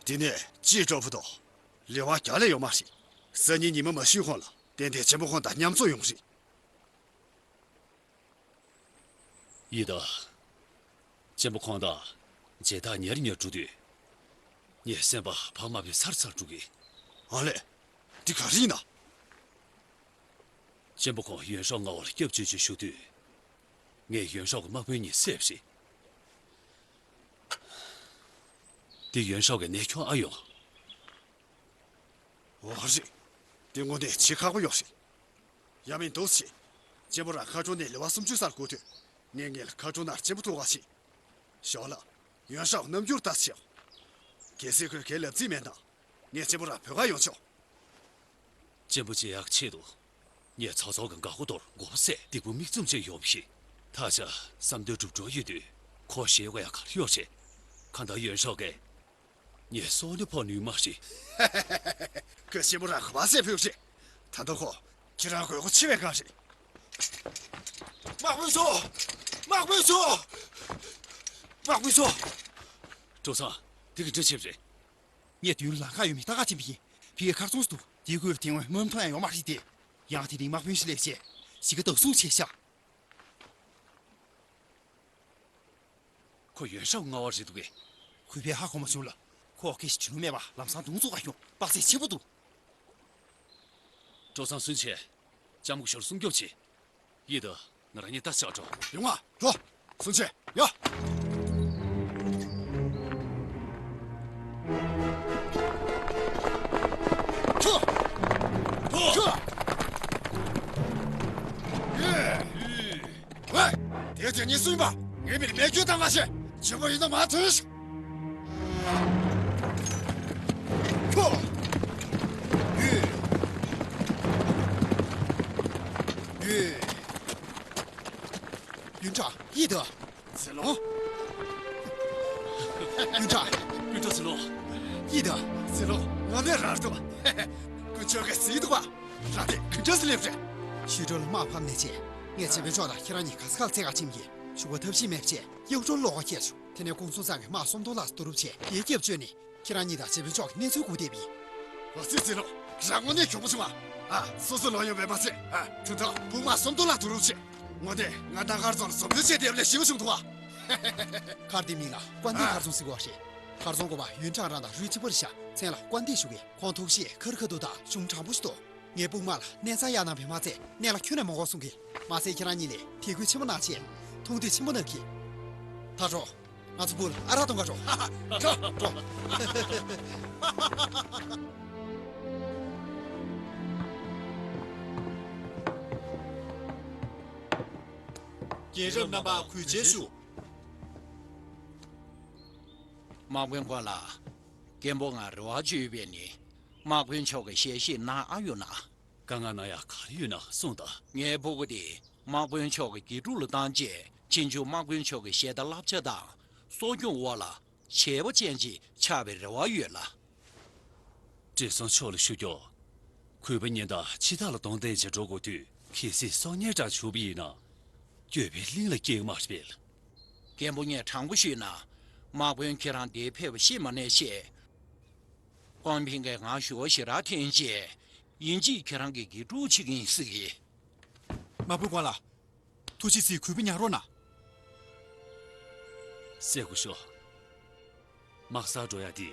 དེ་ནས་ཅིའི་སྤྲོ་པོ་དང་ལེ་དབང་རྒྱག་ལས་ཡོད་མ་རེད། སང་ཉིན་ཉི་མ་མ་ཤར་གོང་ལ་ཏན་ཏན་གཅེན་པོ་ཁོང་དང་མཉམ་འཛོམས་ཡོང་རེད། ཡིན་ད། གཅེན་པོ་ཁོང་དང་མཇལ་དར་ཉར་ཉར་འགྲོ་དུས། ངའི་སེམས་པ་བག་མ་ཕེབས་ཚར་ཚར་འགྲོ་གི། ཨ་ལས། འདི་ག་རེ་ཡིན་ན། གཅེན་པོ་ཁོང་ཡོན་ཧྲའོ་མངའ་དབང་ལ་སྐྱབས་བཅོལ་བྱས་བཞུགས་དུས། ངས་ཡོན་ཧྲའོ་གི་དམག་དཔོན་གཉིས་བསད་པ་རེད། འདི་ཡོན་ཧྲའོ་གི་ནད་ཁྱོན་ཨ་ཡོང་། འོ་རེད། དེ་དངོས་གནས་བྱེད་ཁག་པོ་ཡོད་རེད། ཡ་མིན་འདུག་སེ། གཅེན་པོ་རང་མཁར་གྲོང་ནས་ལེ་དབར་སུམ་ཅུ་སར་སྒུག་དུས། ངས་ངེད་ལ་མཁར་གྲོང་ནང་གཅེན་པོ་ཐུག་ག་ཕྱིན། ཞོར་ལ་ཡོན་ཧྲའོ་རྣམ་འགྱུར་ལྟ་ཞིག། གལ་སྲིད་ཁོས་གའི་ལབ་རྩིས་མེད་ན། ངས་གཅེན་པོ་རང་བོད་ཁར་ཡོང་ཆོག། གཅེན་པོ་མཇལ་ཡག་ཆེད་དུ། ངས་ཚོགས་གཙོ་གི་འགག་སྒོ་དོར་མགོ་བོ་བསད་སྡིག་པ་མིག་བཙུམ་བྱས་ཡོང་བ་ཞིག། ད་ཆ་བསམ་དོན་འགྲུབ་འགྲོ་ཡོད་དུས། ཁོ་ཞེད་དགོས་ཡག་ག་རེ་ཡོད་རེད། གང་ལྟར་ཡོན་ཧྲའོ་གིས། ངའི་སྲོག་ནི་ཕོག་ནུས་མ་རེད། ཁོས་གཅེན་པོ་རང་ག་པར་བསད་ཕོད་རེད། ད་ལྟ་ཁོ་ཁྱེད་རང་དགོས་མཁོ་ཆེ་བའི་སྒང་རེད། དམག་དཔོན་ཚོ། དམག་དཔོན་ཚོ། དམག་དཔོན་ཚོ། ཀྲོའུ་ཚང་། དེ་ག་འདྲ་བྱས་པ་རེད། ངས་མདུན་ལ་ལམ་ཁ་ཡོད་མེད་ལྟ་ག་ཕྱིན་པ་ཡིན། ཕ་གིའི་མཁར་རྫོང་ཟེར་འདུག། དེའི་ཁུལ་ལ་དེ་སྔོན་མུ་མཐོང་ཡང་ཡོད་མ་རེད་དེ། ཡང་དེ་རིང་དམག་དཔོན་ཞིག་སླེབས་བྱས། གཞིས་ཀ་བདག་བཟུང་བྱས་ཤག། ཁོ་ཡོན་ཧྲའོ་མངའ་དབང་རེད་འདུག་གས། གུས་པས་ཧ་གོ་མ་བྱུང་ལ། ཁོ་སྐད་ཆ་དྲི་ལུང་མེད་པར་ལམ་སང་མདུང་བཙུགས་ག་ཡོང་དཔག་ཚད་ཆེན་པོ་འདུག། ཀྲོའུ་ཚང་། སུན་ཆེ། ལྕམ་སྐུ་ཞབས་སྲུང་སྐྱོབ་བྱེད། ཡིད་དུ། ང་རང་གཉིས་ད་ཆགས་འགྲོ། ཡོང་ང་། འགྲོ། སུན་ཆེ། ཡ། ཁྱོ། ཁྱོ། ཡེ། ཝེ། དེ་དེ་གཉིས་སུ་ཡིན་པ། ངའི་མིར་མེ་ཁྱོད་དང་མ་བྱེད། ཆེན་པོ་ཡིན་ན་མ་ཐོན་ཤིག། ཁྱོ། ཡེ། ཡེ། ཡུན་ཀྲང་། ཡིད་དུ། ཟི་ལོང་། ཡུན་ཀྲང་། ཡུན་ཀྲང་། ཟི་ལོང་། ཡིད་དུ། ཟི་ལོང་། ང་ནས་རར་ཐུབ། ཀུན་སྤྱོད་ག་ཟིག་འདུག་པ། ར་དེ་ག་འདྲ་ཟིག་སླེབས་རེད། ཞུས་ཀྲོའུ་ལ་དམག་ཕམ་ནས་བྱས། ངས་བྱེད་པོ་མཆོག་དང་ཁྱེད་རང་གཉིས་ག་ས་ག་ལ་འཚོལ་ག་ཕྱིན་པ་ཡིན། ཞུ་བ་ཐབས་ཤེས་མེད་པ་བྱས་གཡོག་གྲོགས་ལོག་ག་ཁྱེར་བྱུང་། དེ་ནས་ཀུང་སུན་ཚང་གིས་དམག་སུམ་སྟོང་ལྷག་བསྡུ་རུབ་བྱས་དེའི་རྒྱབ་བཅོལ་ནས། ཁྱེད་རང་གཉིས་དང་བྱེད་པོ་མཆོག་གི་གནས་ཚུལ་སྒུག་བསྡད་པ་ཡིན། ཨ་ཙི་ཙི་ལོ། རང་དངོས་གནས་གྱོང་པོ་བྱུང་བ། ཨ། སོ་སོ་ལོ་ཡོང་བས་མ་ཚད། ཨ། དོན་དག་དཔུང་དམག་སུམ་སྟོང་ལྷག་བསྡུ་རུབ་བྱས། དངོས་གནས་ང་ད་གར་ཚོར་འཛོམས་འདུ་བྱས་བསྡད་པ་ལས་ཞེ་པོ་བྱུང་འདུག་བ། མཁར་དེའི་མིང་ལ་ཀོན་ཏི་མཁར་རྫོང་ཟེར་གྱི་ཡོད་རེད། མཁར་རྫོང་དགོན་པ་ཡུན་ཀྲང་རང་དང་རུས་གཅིག་པ་རེད་ཤག། མཚན་ལ་ཀོན་ཏི་ཞུ་གི། ཁོང་ཐུགས་བཞེད་ཁ་རི་ཁ་ཐུག་དང་གཞུང་དྲང་པོ་ཞིག་འདུག། ངའི་དཔུང་དམག་ལ་གནས་ཚང་གཡར་གནང་བས་མ་ཚད་གནས་ལ་ཁྱོན་ནས་མ་དགོས་གསུང་གི། མ་ཚད་ཁྱེད་རང་གཉིས་ལ་དད་གུས་ཆེན་པོ་གནང་བྱས་མཐོང་ཐོས་ཆེན་པོ་གནང་གི། ད་འགྲོ། ང་ཚོ་སྦུག་ལ་ཨ་རག་འཐུང་ག་འགྲོ། འགྲོ། འགྲོ། རྒན་རབས་རྣམ་པ་གུས་བྱས་ཞུ། དམག་དཔོན་ཁོང་ལ། རྒན་པོ་ང་རེ་བ་བཅོལ་བས་ནི། དམག་དཔོན་མཆོག་གི་ཞལ་བཞེས་གནང་ཨ་ཡོད་ན། དཀའ་ངལ་ན་ཡག་ག་རེ་ཡོད་ན་གསུངས་དང་། ངའི་ཕྲུ་གུ་དེ་དམག་དཔོན་མཆོག་གི་དགེ་ཕྲུག་ལ་བཏང་རྗེས་ཕྱིས་འབྱུང་དམག་དཔོན་མཆོག་གི་ཞལ་ལྟ་བསླབ་བྱ་དང་གསོ་སྐྱོང་འོག་ལ་བྱས་པ་ཅན་ཅིག་ཆགས་པའི་རེ་བ་ཡོད་ལ། བགྲེས་སོང་མཆོག་ལ་ཞུ་རྒྱུ། གུས་པ་ཉིད་དང་འཆི་བདག་ལ་གདོང་བསྟན་བྱས་འགྲོ་དགོས་དུས་གལ་སྲིད་སྲོག་ཉེན་དྲག་བྱུང་བ་ཡིན་ན། འགྱོད་པའི་གླིང་ལ་སྐྱེལ་གྱི་མ་རེད་པས། རྒན་པོ་ངས་དྲང་པོ་ཞུས་ན། དམག་དཔོན་ཁྱེད་རང་འདིར་ཕེབས་པ་ཤེས་མ་ནས་ཤེས། ཀོང་ཕིང་གིས་ང་ཞུ་བ་ཞེ་དྲག་འཐེན་རྗེས། ཡིན་གཅིག་ཁྱེད་རང་གི་དགེ་ཕྲུག་ཅིག་ཡིན་ཟེར་གི། དམག་དཔོན་ཀོང་ལགས། ཐུགས་རྗེ་གཟིགས། གུས་པས་ཉར་རོགས་གནང་། སེ་གོ་ཤོ། དམག་སར་འགྲོ་ཡ་དེ།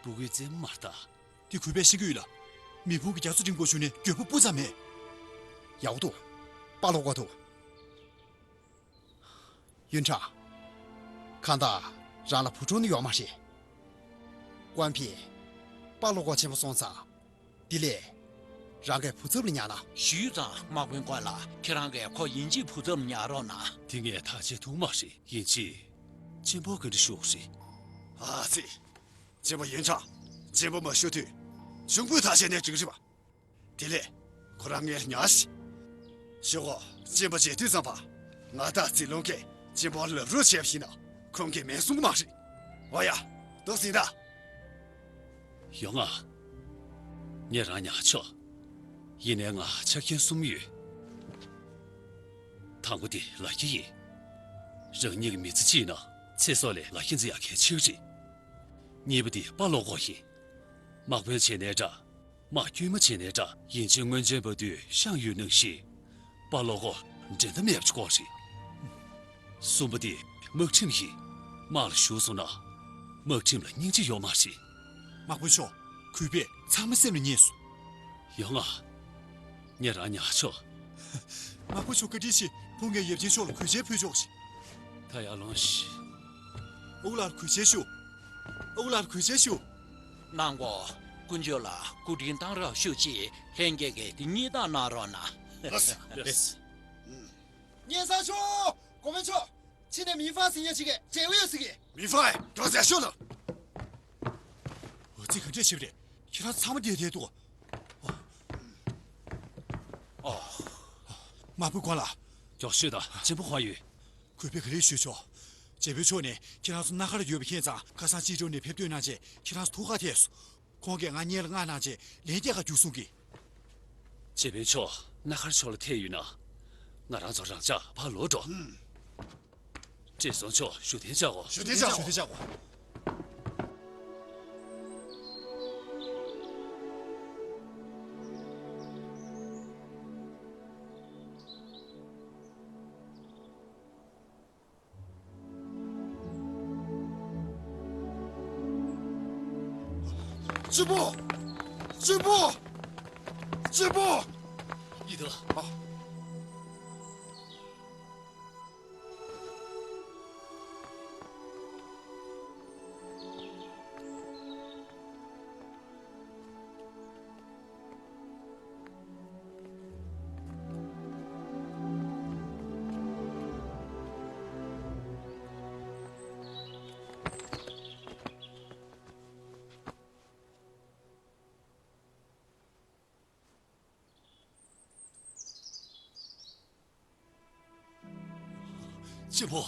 སྤུ་གུའི་རྩེད་མོ་མ་རེད་ད། དེ་གུས་པས་ཤེས་ཀྱི་ཡོད་ལ། མེ་ཕུང་གི་རྒྱ་མཚོ་འགྲིམ་དགོས་བྱུང་ནས་འགྱོད་པ་སྤུ་ཙམ་མེད། ཡག་པོ་འདུག། དཔའ་ལོག་པ་འདུག། ཡོན་ཁྲང་། གང་ལྟར་རང་ལ་བུ་ཕྲུག་ནི་ཡོད་མ་རེད། ཀོང་ཕིང་། དཔའ་ལོག་པ་ཆེན་པོ་སོང་ཙང་། དེ་ལས། རང་གི་བུ་ཚབ་ལ་ཉར་ན། ཞུས་ཙང་དམག་དཔོན་ཀོང་ལགས། ཁྱེད་རང་གིས་ཁོ་ཡིན་གཅིག་བུ་ཚབ་ལ་ཉར་རོགས་གནང་། དེ་ངས་ཐག་བཅད་ཐུབ་མ་རེད། ཡིན་གཅིག། གཅེན་པོ་ག་འདྲ་ཞུ་དགོས་རེད། ཨ་ཙི། གཅེན་པོ་ཡོན་ཁྲང་། གཅེན་པོ་མ་ཞུ་དུས། གཅུང་པོས་ཐག་བཅད་ནས་འགྲིག་རེད་པ། དེ་ལས། ཁོ་རང་ངས་ཉར་ཞིག། ཞུ་གོ། གཅེན་པོ་བརྗེད་དུས་ཙམ་པ། ང་དང་ཙི་ལུང་གིས་གཅེན་པོར་ལབ་རོགས་བྱས་པ་ཡིན་ན། ཁོང་གིས་མེད་གསུང་གི་མ་རེད། འོ་ཡ། འདུག་ཟིན་ད། ཡོང་ང་། ངས་རང་ཉར་ཆོག། ཡིན་ནའི་ང་ཆ་རྐྱེན་གསུམ་ཡོད། དང་པོ་དེ་ལག་ཁྱེར་ཡིན། རང་ཉིད་ཀྱི་མི་ཚེ་གཅིག་ནང་ཚེ་སྲོག་ལས་ལག་ཁྱེར་འཛིན་ཡག་གལ་ཆེ་གི་རེད། གཉིས་པ་དེ་དཔའ་ལོག་གོ་ཡིན། དམག་དཔོན་བྱས་ནའི་འདྲ། དམག་དཀྱུས་མ་བྱས་ནའི་འདྲ། ཡིན་གཅིག་མངོན་ཆེན་བར་དུ་ཤངས་ཡོད་ནང་བཞིན། དཔའ་ལོག་གོ་འགྲན་ཟླ་མེད་པ་ཅིག་དགོས་རེད། གསུམ་པ་དེ་དམག་ཁྲིམས་ཡིན། དམག་ལ་ཞུགས་སོང་ན། དམག་ཁྲིམས་ལ་སྙིང་རྗེ་ཡོད་མ་རེད། དམག་དཔོན་མཆོག། གུས་པས་ཚང་མ་སེམས་ལ་ངེས་སོང་། ཡོང་ང་། ངས་རང་ཉར་ཆོག། དམག་དཔོན་མཆོག། བཀའ་དྲིན་ཆེ། ཕུང་ངས་ཡབ་ཆེན་མཆོག་ལ་གུས་ཕྱག་ཕུལ་ཆོག་ཅིག། ད་ཡར་ལོངས་ཤིག། ཨོ་ལགས། གུས་ཕྱག་ཞུ། ཨོ་ལགས། གུས་ཕྱག་ཞུ། གནང་གོ། དཀོན་མཆོག་ལ་སྐུ་དྲིན་གཏང་རོགས་ཞུ་ཅིག། ལྷན་རྒྱས་ཀྱིས་དེ་གཉིས་བཏང་གནང་རོགས་གནང་། ལགས་སོ། ལགས་སོ། སྙན་སེང་ཞུ། གོང་མའི་མཆོག། ཕྱི་ནས་མི་ཧྥང་ཟེར་མཁན་ཞིག་གིས་མཇལ་འོས་ཡོད་ཟེར་གི། མི་ཧྥང་། མགྱོགས་ཙམ་ཤོག་དང་། འོ་ཙི། ག་འདྲས་བྱས་པ་རེད། ཁྱེད་རང་ཚང་མ་བསྡད་བསྡད་འདུག། ཨོ། དམག་དཔོན་ཀོང་ལགས། མགྱོགས་ཤོག་དང་། གཅེན་པོ་ཁོ་ཡོད། གུས་པས་ག་རེ་ཞུས་ཆོག། རྒྱལ་པོ་མཆོག་ནས་ཁྱེད་རང་ཚོ་སྣ་མཁར་ཡོད་པ་མཁྱེན་ཙང་། ཁ་སང་ཅི་ཀྲོའུ་ནས་ཕེབས་ཐོན་གནང་རྗེས་ཁྱེད་རང་ཚོ་ཐུགས་ཁག་ཐེག་སོང་། ཁོང་གིས་ང་སྔོན་ལ་མངགས་གནང་རྗེས་ལན་བརྒྱ་ཁ་རྒྱུགས་གསུང་གི། རྗེ་དཔོན་མཆོག། སྣ་མཁར་ཕྱོགས་ལ་ཐད་ཡོད་ན། ང་རང་ཚོ་རང་འཇགས་ཕར་ལོག་འགྲོ། བགྲེས་སོང་མཆོག། བཞུགས་གདན་འཇགས་གོ། བཞུགས་གདན་འཇགས་གོ། བཞུགས་གདན་འཇགས་གོ། གཅེན་པོ། གཅེན་པོ། གཅེན་པོ། ཡི་ཏི། ཨ། གཅེན་པོ།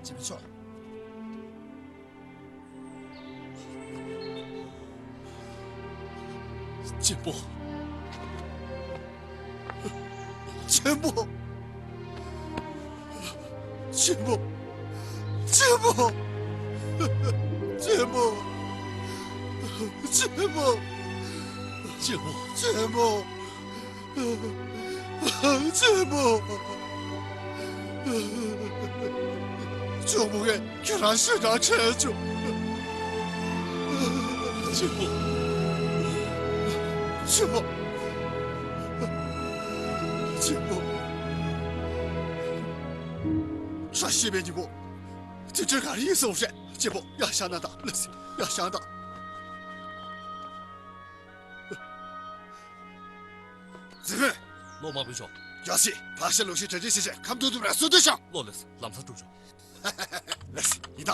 གཅེན་པོ་མཆོག། གཅེན་པོ། གཅེན་པོ། གཅེན་པོ། གཅེན་པོ། གཅེན་པོ། གཅེན་པོ། གཅེན་པོ། གཅེན་པོ། གཅེན་པོ། གཅུང་མོ་གིས་ཁྱེད་རང་ཞེ་དྲག་དྲན་བྱུང་། གཅེན་པོ། གཅེན་པོ། གཅེན་པོ། གཅེན་པོ། བཀྲ་ཤིས་པའི་ཉིན་མོ། དེ་འདྲ་ག་རེ་ཡིན་སོང་རེད། གཅེན་པོ། ཡར་བཞེངས་གནང་དང་། ལགས་སེ། ཡར་བཞེངས་དང་། ཙི་ཧྥེ། ལོ། དམག་དཔོན་མཆོག། རྒྱལ་སྲས། ཕར་ཤ་ལུག་ཤ་གྲ་སྒྲིག་བྱས་བྱས་ཁ་མདོག་དུམ་ར་སོ་དུ་ཤང་། ལོ། ལགས་སེ། ལམ་སང་སྒྲུབ་ཆོག། ལགས་སེ། ཡིན་ད།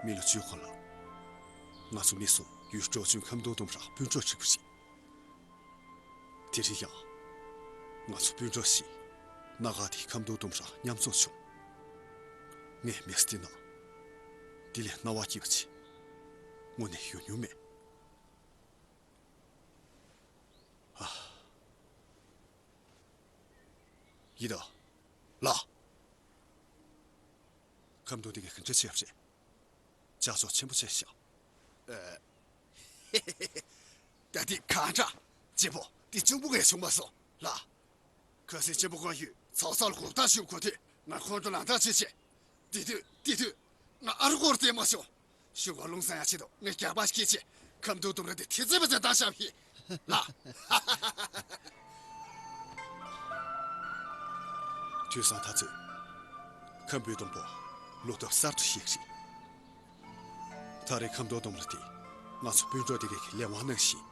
མི་ལོ་བཅུ་གོང་ལ། ང་ཚོ་མི་གསུམ་ཡུལ་ཀྲོའུ་ཅུན་ཁ་མདོག་དུམ་ར་སྤུན་གྲོགས་གཅིག་པུ་ཞིག། དེ་རིང་ཡང་། ང་ཚོ་སྤུན་གྲོགས་ཤིག་སྣ་ཁ་དེའི་ཁ་མདོག་དུམ་ར་མཉམ་འཛོམས་བྱུང་། ངས་མི་ཚེ་འདི་ནང་ དེ་ལས་སྣང་བ་སྐྱིད་པ་ཆེ། དངོས་གནས་ཡོད་མྱོང་མེད། ཨ། ཡིན་ད། ལགས། ཁམ་སྡོང་དེ་གའི་ག་འདྲ་བྱས་པ་རེད། ལྗགས་བཙོག་ཆེན་པོ་བྱས་ཤག་ཨ། ད་དེ་གང་དྲག་གཅེན་པོ་དེ་གཅུང་པོ་ངས་བྱུང་མ་སོང་ལགས། ཁ་སང་གཅེན་པོ་ཁོང་ཡུལ་ཚོགས་གཙོ་ལ་གོ་བརྡ་ཞུ་གོ་དུས་ང་ཁོང་ཁྲོ་ལངས་ཐག་ཆོད་བྱས། དེ་དུས་དེ་དུས་ང་ཨ་རུ་སྐོར་བལྟས་མ་བྱུང་། ཞུ་སྒོ་རླུང་སངས་ཡག་ཆེད་དུ་ངས་རྒྱག་པ་སྐྱེས་ཆེ། ཁམ་སྡོང་ལྡུམ་ར་དེ་ཐེ་ཚོམ་པ་ཚོས་བཏང་བཞག་པ་ཡིན་ལགས། དུས་སང་ད་ཚོད་ཁམ་བུའི་སྡོང་པོ་ལོ་ཏོག་གསར་དུ་བཞད་ཀྱི་རེད། ད་རེས་ཁམ་སྡོང་ལྡུམ་ར་དེ་ང་ཚོ་སྤུན་གྲོགས་དེ་གའི་ལས་དབང་གནང་བཞིན།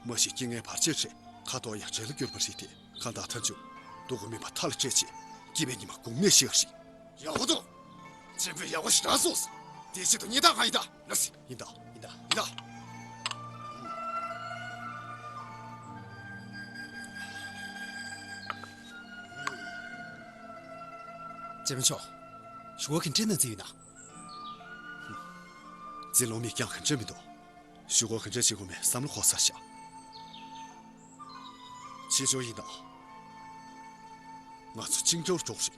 མ་གཞི་རྐྱེན་ངན་བར་ཆད་རེད། ཁ་དོག་ཡང་འདྲེ་ལ་གྱུར་པ་རེད་དེ། གང་ལྟར་མཐའ་མཇུག་སྡུག་གུ་མིན་པ་མཐའ་ལ་སྤྲད་ཆེད་སྐྱིད་པའི་ཉི་མ་དགུང་ནས་ཤར་ཞིག་ཡག་པོ་འདུག་གཅེན་པོས་ཡག་པོ་ཞིག་དྲན་སོང་། དེ་ཆེད་དུ་སྙིང་ཐག་གང་ཡིན་ད་ལ་སི། ཡིན་ད། ཡིན་ད། ཡིན་ད། གཅེན་པོ་མཆོག་ཞུ་སྒོ་གི་འདྲེ་ན་རྩི་ཡོད་ན། རྩི་ལོང་མི་རྐྱང་གི་འདྲེ་མི་འདུག་ཞུ་སྒོ་ག་འདྲ་བྱེད་དགོས་མིན་བསམ་བློ་འཁོར་ཚར་བཞག་ཕྱི་ཕྱོགས་ཡིན་ན། ང་ཚོ་ཅིང་ཀྲོའུ་འགྲོ་རེད།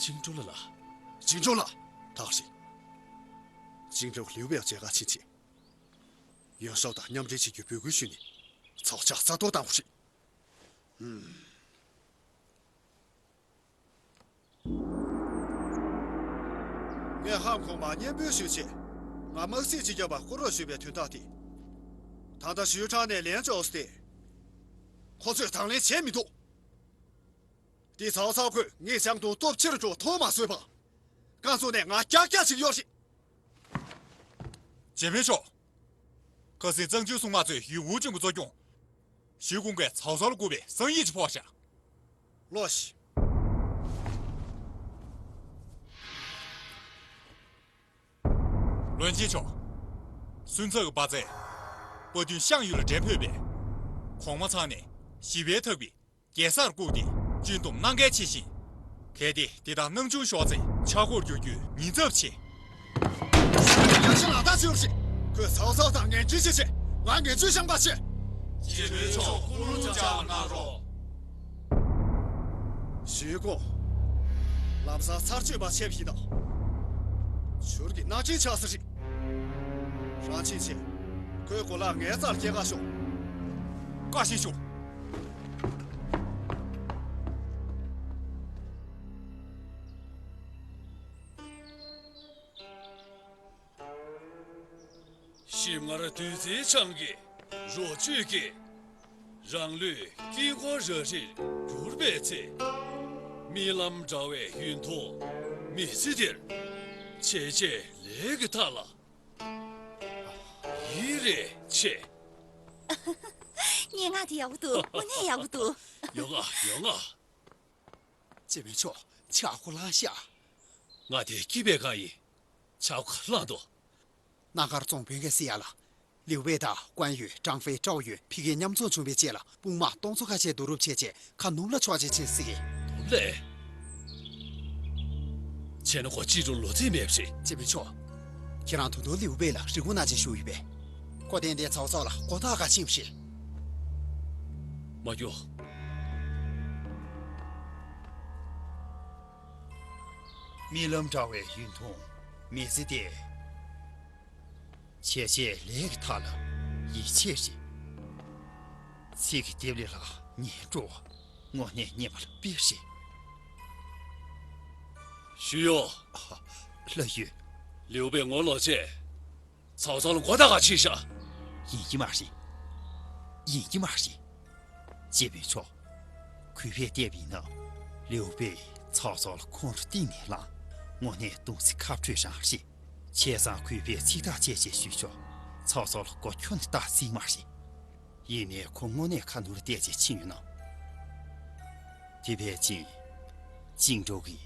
ཅིང་ཀྲོའུ་ལ་ལ། ཅིང་ཀྲོའུ་ལ། ད་ག་རེད། ཅིང་ཀྲོའུ་ལིའུ་པེའུ་མཇལ་ཁ་ཕྱིན་ཆེད། ཡོན་ཧྲའོ་དང་མཉམ་འབྲེལ་བྱེད་རྒྱུའི་འབོད་སྐུལ་ཞུས་ནས་ཚོགས་བཅར་ས་ཐོག་བཏང་བ་རེད། ཧུམ། ངས་ཧམ་ཁོང་མ་སྙན་འབུལ་ཞུས་ཆེད་ང་དམག་སྲིད་སྤྱི་ཁྱབ་པ་བསྐོ་རོགས་ཞུས་པའི་དོན་དག་དེ། ད་ལྟ་ཞུས་དྲགས་ནས་ལན་འཇོག་སྟེ། ཁོ་ཚོས་དང་ལེན་བྱས་མི་འདུག་དེ་ཚའོ་ཚའོ་ཁོས་ངས་བྱང་དུ་སྟོབས་ཆེ་རུ་འགྲོ་མཐོང་མ་བཟོས་པ། རྐང་བཙུགས་ནས་ང་རྒྱག་རྒྱག་ཅིག་ཡོད་རེད། གཅེན་པོ་མཆོག་ཁ་སང་གཙང་ཆུའི་སྲུང་དམག་ཚོས་ཡུལ་ཝུའུ་ཅུན་གྱི་གཙོ་སྐྱོང་། ཞུས་ཀུང་གིས་ཚའོ་ཚའོ་ལ་བསྐུར་བའི་གསང་ཡིག་ཅིག་ཕོག་བཞག་ལོས་ཤིག་བློན་ཆེན་མཆོག་སུན་ཙེ་གི་དཔའ་རྩལ། དཔའ་མདུན་ཤང་ཡུལ་ལ་འདྲེན་ཕོད་པས། གོང་མ་ཚང་ནས་ཞི་བའི་ཐབས་ཀྱིས་རྒྱལ་སར་བཀུག་སྟེ་སྤྱི་འདོམས་གནང་གལ་ཆེ་ཞིང་། གལ་ཏེ་དེ་དག་སྣང་ཆུང་ཤོར་ཚེ་ཆག་སྒོར་འགྱུར་རྒྱུའི་ཉེན་ཚབས་ཆེ། ཡ་ཤི་ལ་ད་ཚུར་ཞིག་ཁོས་ཚའོ་ཚའོ་དང་ངན་འབྲེལ་བྱེད་ཆེད་ང་ངན་ཚུལ་བཤང་པ་བྱེད། རྗེ་མོའི་ཕྱོགས་སྐུ་རུ་བཅར་བ་གནང་རོགས། ཞུས་ཀུང་། ལམ་སང་ཚར་གཅོད་པ་བྱས་པ་ཡིན་ན། ཆུར་གྱི་སྣ་འདྲེན་ཆགས་ས་རེད། རང་ཕྱིན་ཆད། ཁོའི་གོ་ལག་ངའི་རྩར་སྐྱེལ་ག་ཤོག་བཀའ་བཞིན་ཞུ། ཞིམ་མངར་བདུད་རྩིའི་ཆང་གིས་རོ་བཅུད་ཀྱིས། རང་ལུས་དཀྱིལ་འཁོར་རབ་རིབ་གྱུར་པའི་ཚེ། རྨི་ལམ་འདྲ་བའི་ཡུན་ཐུང་མི་ཚེ་འདིར། བྱས་རྗེས་ལས་ཀྱི་མཐའ་ལ་ཡིད་རེ་ཆེས། སྙན་ངག་དེ་ཡག་པོ་འདུག་དངོས་གནས་ཡག་པོ་འདུག་ཡོང་ང་ཡོང་ང་། གཅེན་མོ་མཆོག་ཆག་སྒོ་ལངས་ཤག་ང་དེ་སྐྱིད་པའི་སྒང་ཡིན། ཆག་སྒོ་ལངས་འདུག་རྣམ་དཀར་རྫོང་དཔོན་གྱིས་ཟེར་ཡ་ལ། ལིའུ་པེ་དང་ཀུན་ཡུས། ཀྲང་ཧྥེ། ཀྲའོ་ཡུན་ཕ་གིའི་མཉམ་འཛོམས་བྱུང་བའི་རྗེས་ལ་དཔུང་དམག་སྟོང་ཚོ་ཁ་ཤས་བསྡུ་རུབ་བྱས་རྗེས་ཁ་སྣུམ་ལ་ཕྱོགས་ཅིག་ཕྱིན་ཟིག་སྡོམ་ལས། བྱས་ན་ཁོ་ཅིན་ཀྲོའུ་ལོ་ཚད་མེད་པ་རེད། གཅེན་མོ་མཆོག་ཁྱེད་རང་ད་དུང་ལིའུ་པེ་ལ་རེ་སྐུལ་གནང་ཅེས་ཞུས་ཡོད་པས། ཁོ་ཏན་ཏན་ཚའོ་ཚའོ་ལ་མགོ་བཏགས་ག་ཕྱིན་པ་རེད། མ་སྐྱོ། རྨི་ལམ་འདྲ་བའི་ཡུན་ཐུང་མི་ཚེ་འདི། བྱས་རྗེས་ལས་ཀྱི་མཐའ་ལ་ཡིད་ཆེས་རེད། ཚིག་གི་ལྡེབས་ལེ་ལ་ཉན་སྤྲོ་བ། དངོས་གནས་སྙན་པ་ལ་དཔེ་རེད། ཞུས་ཡོད། ལགས་ཡོད། ལིའུ་པེ་ངོ་ལོག་རྗེས། ཚའོ་ཚའོ་ལ་མགོ་བཏགས་ག་ཕྱིན་ཤག་ཡིན་གྱི་མ་རེད། ཡིན་གྱི་མ་རེད། གཅེན་པོ་མཆོག་གུས་པས་བལྟས་པ་ཡིན་ན། ལིའུ་པེ་ཚའོ་ཚའོ་ལ་ཁོང་ཁྲོ་གཏིང་ནས་ལངས། དངོས་གནས་གདུང་སེམས་ཁ་སྤྲོད་རང་རེད། བྱས་ཙང་གུས་པས་ཚིག་ཐག་བཅད་བྱས་ཞུས་ཆོག་ཚའོ་ཚའོ་ལ་མགོ་ཁྱོན་ནས་བཏགས་སྲིད་མ་རེད། ཡིན་ནའི་ཁོ་དངོས་གནས་ཁ་ནོར་བལྟས་བྱས་ཕྱིན་ཡོད་ན། དེ་ཕལ་ཆེར་ཅིང་ཀྲོའུ་གིས་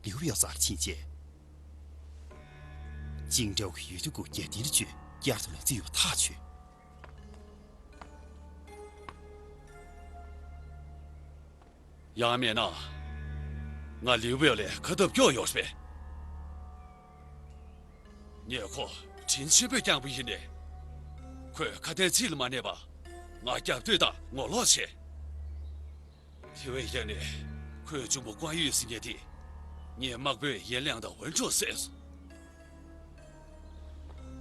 ལིའུ་པེའུ་རྩར་ཕྱིན་རྗེས། ཅིང་ཀྲོའུ་གིས་ཡུལ་དུ་སྒོ་རྒྱ་སྟེང་དུ་བཅོས་བསྐྱར་དུ་ལ་བརྩི་ཡོད་པ་ཐག་ཆོད། ཡང་མིན་ན། ང་ལིའུ་པེའུ་ལས་ཁ་སྟབས་སྐྱོ་ཡོད་པས། ངས་ཁོ་དྲིན་ཆེན་པོས་བསྐྱངས་པ་ཡིན་ནས། ཁོས་ཁ་དན་ཚིག་ལ་མ་གནས་པར་ང་རྒྱབ་གཏོད་དང་ངོ་ལོག་བྱས། དེ་བས་ཡང་ནས་ཁོས་གཅུང་པོ་ཀོང་ཡུས་ཟེར་མཁན་དེ་ངའི་དམག་དཔོན་ཡན་ལེང་དང་ཝུན་ཀྲོག་བསད་སོང་།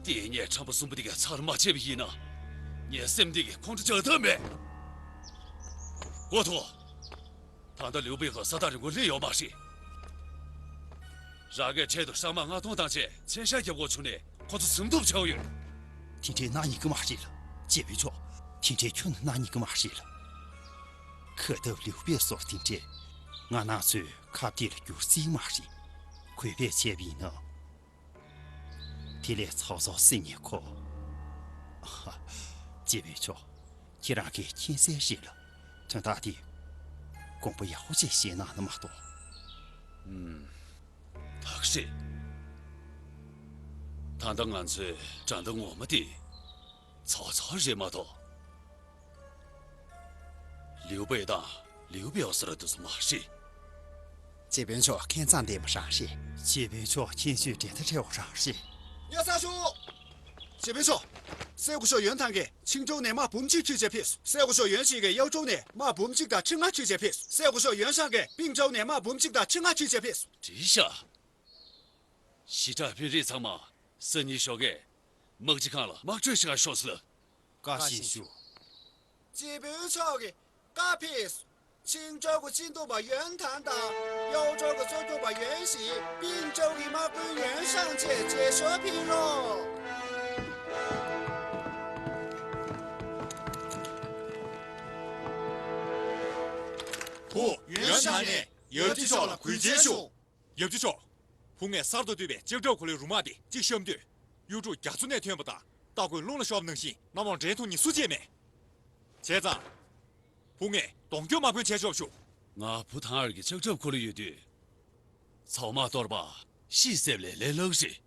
དེ་ངས་ཁྲམ་པ་གསུམ་པོ་དེ་ག་ཚར་མ་བྱས་པ་ཡིན་ན། ངའི་སེམས་གཏིང་གི་ཁོང་ཁྲོ་བཅག་ཐབས་མེད། གོ་ཐོ། ད་ལྟ་ལིའུ་པེ་ཧོ་ས་ཐག་རིང་པོ་སླེབས་ཡོད་མ་རེད། རང་གི་འཕྲལ་དུ་ཧྲང་དམག་ལྔ་སྟོང་བཏང་བྱས་མཚོན་ཤག་རྒྱབ་དགོས་བྱུང་ནས་ཁོ་ཚོ་ཟིན་ཐབས་བྱས་ཡོད། དེ་འདྲའི་གནང་ཉན་གི་མ་རེད་ལ། ཅེ་བེ་ཆོ། དེ་འདྲའི་ཁྱོན་ནས་གནང་ཉན་གི་མ་རེད་ལ། ཁ་ཐབ་ལིའུ་པེ་སོར་དེ་འདྲའི་ང་རང་ཚོའི་ཁ་གཏད་ལ་འགྱུར་སྲིད་མ་རེད། གུས་པས་བྱས་པ་ཡིན་ན། དེ་ལས་ཚོགས་གཙོ་སྲིད་ཉེ་ཁོ། ཨ། ཅེ་བེ་ཆོ། ཁྱེད་རང་གིས་མཁྱེན་གསལ་རེད་ལ། དོན་དག་དེ་དགོངས་པ་ཡག་པོ་ཅིག་བཞེས་གནང་ན་མ་གཏོགས། ཨུམ། ད་ག་རེད། ད་ལྟ་ང་ཚོའི་དགྲ་ཟླ་ངོ་མ་དེ་ཚོགས་གཙོ་རེད་མ་གཏོགས། ལིའུ་པེ་དང་ལིའུ་པེ་ཨོ་སི་ར་དུ་སུ་མ་རེད། ཅེ་བེ་ཆོ་མཁྱེན་མཚང་ལྡན་པ་རང་རེད། ཅེ་བེ་ཆོ་མཁྱེན་ཤོས་འགྲན་ཟླ་བྲལ་བ་རང་རེད། ཉེ་ས་ཞུ། ཅེ་བེ་ཆོ། སེ་གུ་ཤོ་ཡོན་ཐང་གིས་ཆིང་ཀྲོའུ་ནས་དམག་འབུམ་གཅིག་ཁྲིད་བྱས་ཕེབས་སོང་། སེ་གུ་ཤོ་ཡོན་ཞིག་གིས་ཡའོ་ཀྲོའུ་ནས་དམག་འབུམ་གཅིག་དང་ཁྲི་ལྔ་ཁྲིད་བྱས་ཕེབས་སོང་། སེ་གུ་ཤོ་ཡོན་ཤང་གིས་པིང་ཀྲོའུ་ནས་དམག་འབུམ་གཅིག་དང་ཁྲི་ལྔ་ཁྲིད་བྱས་ཕེབས་སོང་། འགྲིག་ཤག་ཞི་དྲག་དཔོན་རིགས་ཚང་མ་སང་ཉིན་ཞོགས་ཀས་དམག་སྤྱི་ཁང་ལ་དམག་གྲོས་ཤིག་ཤོག་ཟེར། བཀའ་བཞིན་ཞུ། ཅེ་བེ་ཆོ་གིས་བཀའ་ཕེབས་སོང་། ཆིང་ཀྲོའུ་གི་སྤྱི་འཐུས་པ་ཡོན་ཐང་དང་། ཡའོ་ཀྲོའུ་གི་སྤྱི་འཐུས་པ་ཡོན་ཞིན། པིང་ཀྲོའུ་གི་དམག་དཔོན་ཡོན་ཤང་བཅས་མཇལ་ཞུ་ཕུལ་རོགས། བུ་ཡོན་ཤང་ནས་ཡབ་རྗེ་མཆོག་ལ་གུས་མཇལ་ཞུ། ཡབ་རྗེ་མཆོག་བུ་ངས་གསར་དུ་བཏོན་པའི་ལྕགས་ཁྲབ་འཁོར་ལོའི་རུ་དམག་དེ་གཅིག་བཤམས་དུས། གཡུ་འབྲུག་རྒྱ་མཚོ་ནས་ཐོན་པ་དང་། རྟ་རྒོད་རླུང་ལ་ཤོར་བ་ནང་བཞིན་རྣམ་རོག་འདྲེན་ཐུབ་མཁན་སུ་གཅིག་མེད། བྱས་ཙང་། བུ་ངས་གདོང་སྐྱོན་དམག་དཔོན་བྱས་ཆོག་ཞུ། ང་བུ་ཐང་ཨར་གྱི་ལྕགས་ཁྲབ་འཁོར་ལོ་ཡོད་དུས། ཚང་མ་གཏོར་པ་ཤི་གསེབ་ལས་ལས་སླ་རེད།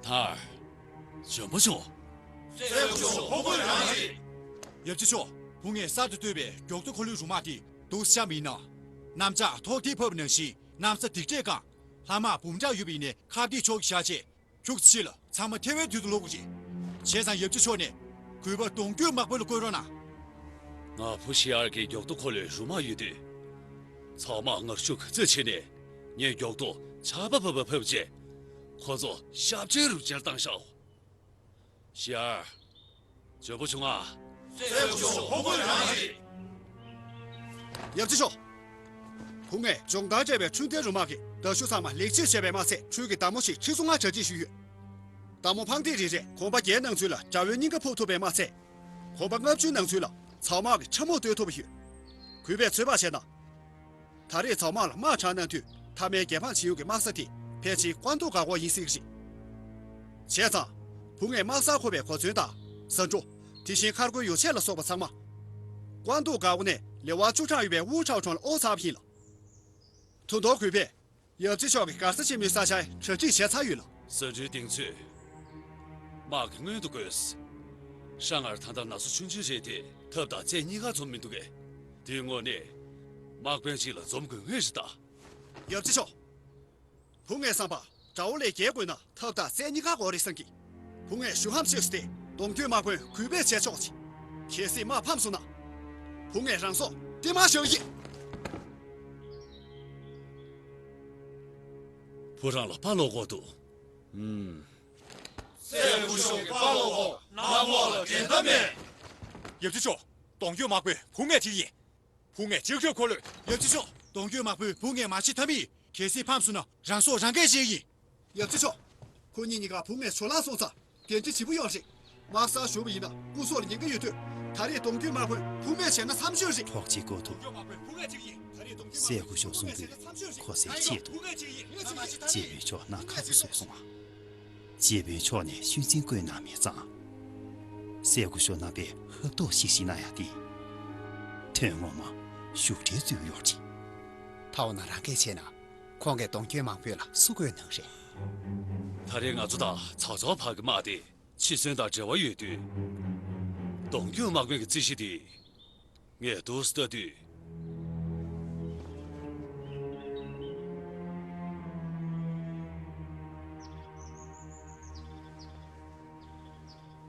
ཐང་ཨར། འཇོན་པོ་བྱུང་། སྲས་སྐུ་ཞབས་ཕོ་རྒོད་རང་རེད། ཡབ་རྗེ་མཆོག་བུ་ངས་གསར་དུ་བཏོན་པའི་མགྱོགས་འདུ་འཁོར་ལོའི་རུ་དམག་དེ་འདུག་སེ་བཤམས་པ་ཡིན་ན། གནམ་ལྕགས་ཐོག་ཐིག་ཕབ་པ་ནང་བཞིན་གནམ་ས་འདི་འདྲས་བཀང་། ལྷ་དམག་འབུམ་ཕྲག་ཡོད་པ་ཡིན་ནའི་ཁ་གཏད་གཅོག་གི་བཞག་བྱས། ཁྱུག་ཙམ་ཕྱིན་ལ་ཚང་མ་ཐེ་བའི་དུས་སུ་ལོག་དགོས་ཀྱི། བྱས་ཙང་ཡབ་རྗེ་མཆོག་ནས་གུས་པ་གདོང་སྐྱོན་དམག་དཔོན་ལ་བསྐོ་རོགས་གནང་། ང་བུ་ཤི་ཨར་གྱི་མགྱོགས་འདུ་འཁོར་ལོའི་རུ་དམག་ཡོད་དུས། ཚང་མ་ངར་ཤུགས་ག་ཚོད་བྱས་ནས་ངའི་མགྱོགས་འདུ་ཆར་པ་བབས་པ་ཕབ་བྱས། ཁོ་ཚོ་ཤ་བཅད་རུ་བཅད་བཏང་ཤག་ཤི་ཨར། འཇོན་པོ་བྱུང་ང་། སྲས་སྐུ་ཞབས་ཕོ་རྒོད་རང་རེད། ཡབ་རྗེ་མཆོག་བུ་ངས་སྦྱོང་བརྡར་སྤྲད་པའི་འཕྲོད་བསྟེན་རུ་དམག་གི་མདའ་གཞུ་ཚང་མ་ལེགས་བཅོས་བྱས་པས་མ་ཚད། འཕྲུལ་གྱི་མདའ་མོ་ཞིག་ཁྲི་ཚོ་ལྔ་གྲ་སྒྲིག་ཞུས་ཡོད། མདའ་མོ་འཕང་ཐིག་རེ་རེས་གོམ་པ་བརྒྱད་ནང་ཚུད་ལ་དགྲ་བོའི་སྙིང་ག་ཕོག་ཐུབ་པས་མ་ཚད། གོམ་པ་ལྔ་བཅུའི་ནང་ཚུད་ལ་ཚང་མ་གི་ཁྲབ་རྨོག་གཏོད་ཐུབ་པ་ཡོད། གུས་པས་ཚོད་དཔག་བྱས་ན། ད་རེས་ཚང་མ་ལ་དམག་དྲག་གནང་དུས། མཐའ་མའི་རྒྱལ་འཕངས་བྱེད་ཡུལ་གྱི་དམག་ས་དེ་ཕལ་ཆེར་ཀོང་ཏུའུ་འགག་སྒོ་ཡིན་སྲིད་ཀྱི་རེད། བྱས་ཙང་། བུ་ངས་དམག་སར་འཁོར་བའི་གོ་མཚོན་དང་། ཟ་འབྲུ། དེ་བཞིན་མཁར་སྒོའི་ཡོ་བྱད་ལ་སོགས་པ་ཚང་མ། ཀོང་ཏུའུ་འགག་སྒོ་ནས་ལེ་དབར་བཅུ་གྲངས་ཡོད་པའི་ཝུའུ་ཁྲའོ་གྲོང་ལ་དབོར་ཚར་བ་ཡིན་ལ། ད་དུང་གུས་པས་ཡབ་རྗེ་མཆོག་གི་མགར་ས་ཆེན་མོའི་ས་ཆར་གྲ་སྒྲིག་བྱས་ཚར་ཡོད་ལ། ཟ་འབྲུའི་གདེང་ཚོད། དམག་གི་སྔོན་དུ་དགོས། ཧྲང་ཨར་ད་ལྟ་ན་ཟུག་ཆུང་ཆུང་རེད་དེ། ཐབས་དང་རྩལ་གཉིས་ཀ་འཛོམས་མི་འདུག་གས། དེའི་དངོས་གནས་དམག་དཔོན་ཅིག་ལ་འཛོམས་དགོས་ངེས་རེད་ད། ཡབ་རྗེ་མཆོག་བུ་ངའི་བསམ་པར་དགྲ་བོ་ལས་རྒྱལ་དགོས་ན་ཐབས་དང་རྩལ་གཉིས་ཀ་དགོས་རེད་བསམ་གི། བུ་ངས་ཞུ་ཧམ་ཤེས་སུ་དེ་གདོང་སྐྱོན་དམག་དཔོན་གུས་པས་བྱས་ཆོག་ཅིག་གལ་སྲིད་དམག་ཕམ་སོང་ན། བུ་ངས་རང་སྲོག་གཏི་མ་བཞག་ཡིན། བུ་རང་ལ་དཔའ་ལོག་གོ་འདུག་ཨུམ། སྲས་སྐུ་ཞབས་ཀྱི་དཔའ་ལོག་གོ་གནམ་འོག་ལ་འགྲན་ཟླ་མེད། ཡབ་རྗེ་མཆོག་གདོང་སྐྱོན་དམག་དཔོན་བུ་ངས་ཁྲིད་ཡིན། བུ་ངས་ལྕགས་ཁྲབ་འཁོར་ལོས། ཡབ་རྗེ་མཆོག་གདོང་སྐྱོན་དམག་དཔོན་བུ་ངས་མ་ཤི་ཐབས་མེད་ཡིན། གལ་སྲིད་ཕམ་སོང་ན་རང་སྲོག་རང་གིས་བཅད་ཡིན། ཡབ་རྗེ་མཆོག་ཁོ་གཉིས་གཉིས་ཀ་བུ་ངས་ཇོ་ལགས་སོང་ཙང་གདན་འདྲེན་བྱེད་པོ་ཡོད་རེད། དམག་སར་བཞུགས་པ་ཡིན་ན་སྐུ་སྲོག་ལ་ཉེན་ཁ་ཡོད་དུས། ད་རེས་གདོང་སྐྱོན་དམག་དཔོན་བུ་ངས་བྱས་ན་མཚམས་ཆོད་རེད། གྲོགས་གཅིག་གོ་ཐུབ། སྲས་སྐུ་ཞབས་གསུང་དུས་ཁོ་ཚེ་ཆད་འདུག་ཅེ་བོན་མཆོག་ནང་ཁ་པོ་བཟོས་སོང་ང་། ཅེ་བོན་མཆོག་ནས་ཤུལ་འཛིན་བསྐོས་གནང་མེད་ཙང་། སྲས་སྐུ་ཞབས་རྣམ་པས་ཧབ་ཐོབ་ཞིག་བྱེད་ན་ཡང་དེ། དོན་ངོ་མ་བཞུགས་གྲལ་འཛུལ་ཡོད་རེད། ཐའོ་ན་རང་སྐད་བྱས་ན། ཁོང་གིས་གདོང་སྐྱོན་དམག་དཔོན་ལ་སུ་བསྐོས་གནང་རེད། ད་རེས་ང་ཚོ་དང་ཚོགས་གཙོ་བར་གྱི་དམག་དེ་འཆི་གསོན་དང་འབྲེལ་བ་ཡོད་དུས། གདོང་སྐྱོན་དམག་དཔོན་གྱི་རྩིས་གཞི་དེ་ངས་འདུག་སེ་ལྟ་དུས།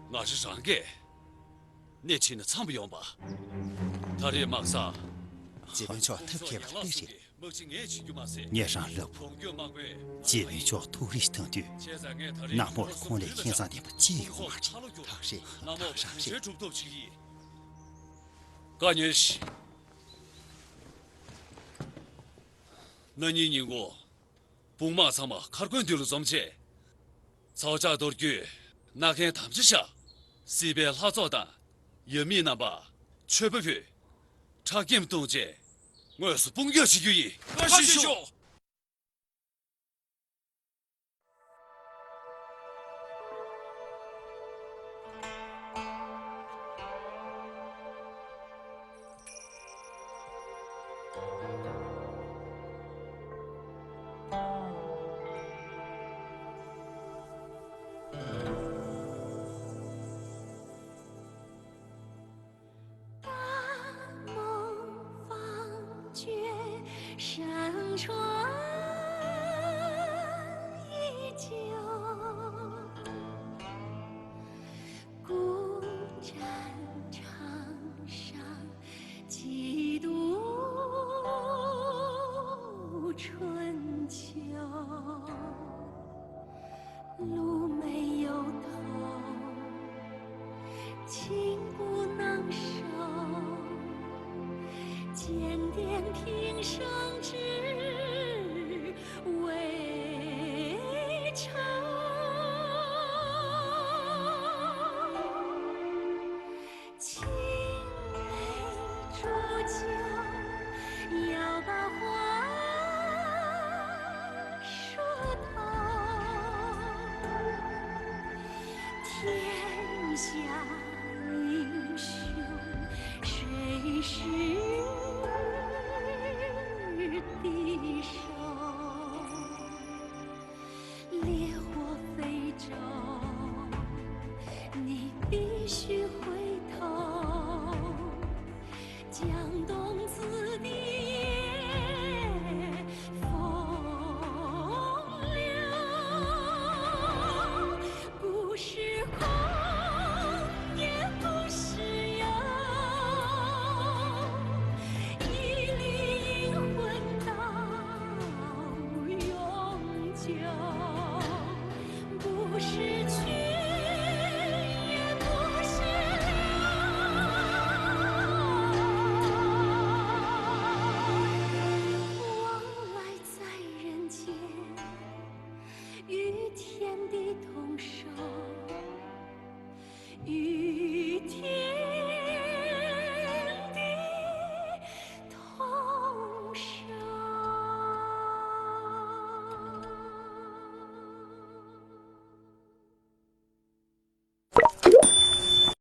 ང་རང་རང་གིས་སྣེ་ཁྲིད་ནས་འཚམས་པོ་ཡོང་པ། ད་རེས་དམག་སར། རྗེ་དཔོན་མཆོག་ཐབས་མཁས་པ་ལ་གླེང་རེད། དམག་སྤྱི་ངས་བྱེད་རྒྱུ་མ་ཟད། ངས་རང་ལབ། གོང་འཁོད་དམག་དཔོན། རྗེ་དཔོན་མཆོག་ཐུགས་རིག་ཐང་དུས། ནག་མོ་ལ་ཁོང་ལས་ཁྱད་མཚར་ལྡན་པ་ཅི་ཡོང་མ་རེད། ཐག་རེད། ཐག་རང་རེད། བཀའ་ཉོན་ཞིག་ན་ནིང་ཉིན་གུང་། དཔུང་དམག་ཚང་མ་མཁར་དགོན་མདུན་ལ་འཛོམས་བྱས། ཚོགས་ཕྱག་གཏོར་རྒྱུའི་མནའ་གན་དམ་བཅའ་བཞག་སྲིད་པའི་ལྷ་ཚོགས་དང་ཡབ་མེས་རྣམ་པ། མཆོད་པ་ཕུལ། ཁྲག་སྐྱེམས་བཏུང་བྱས། དངོས་སུ་དཔུང་སྐྱོད་བྱེད་རྒྱུ་ཡིན། བཀའ་དྲིན་ཆེ་ཞུ།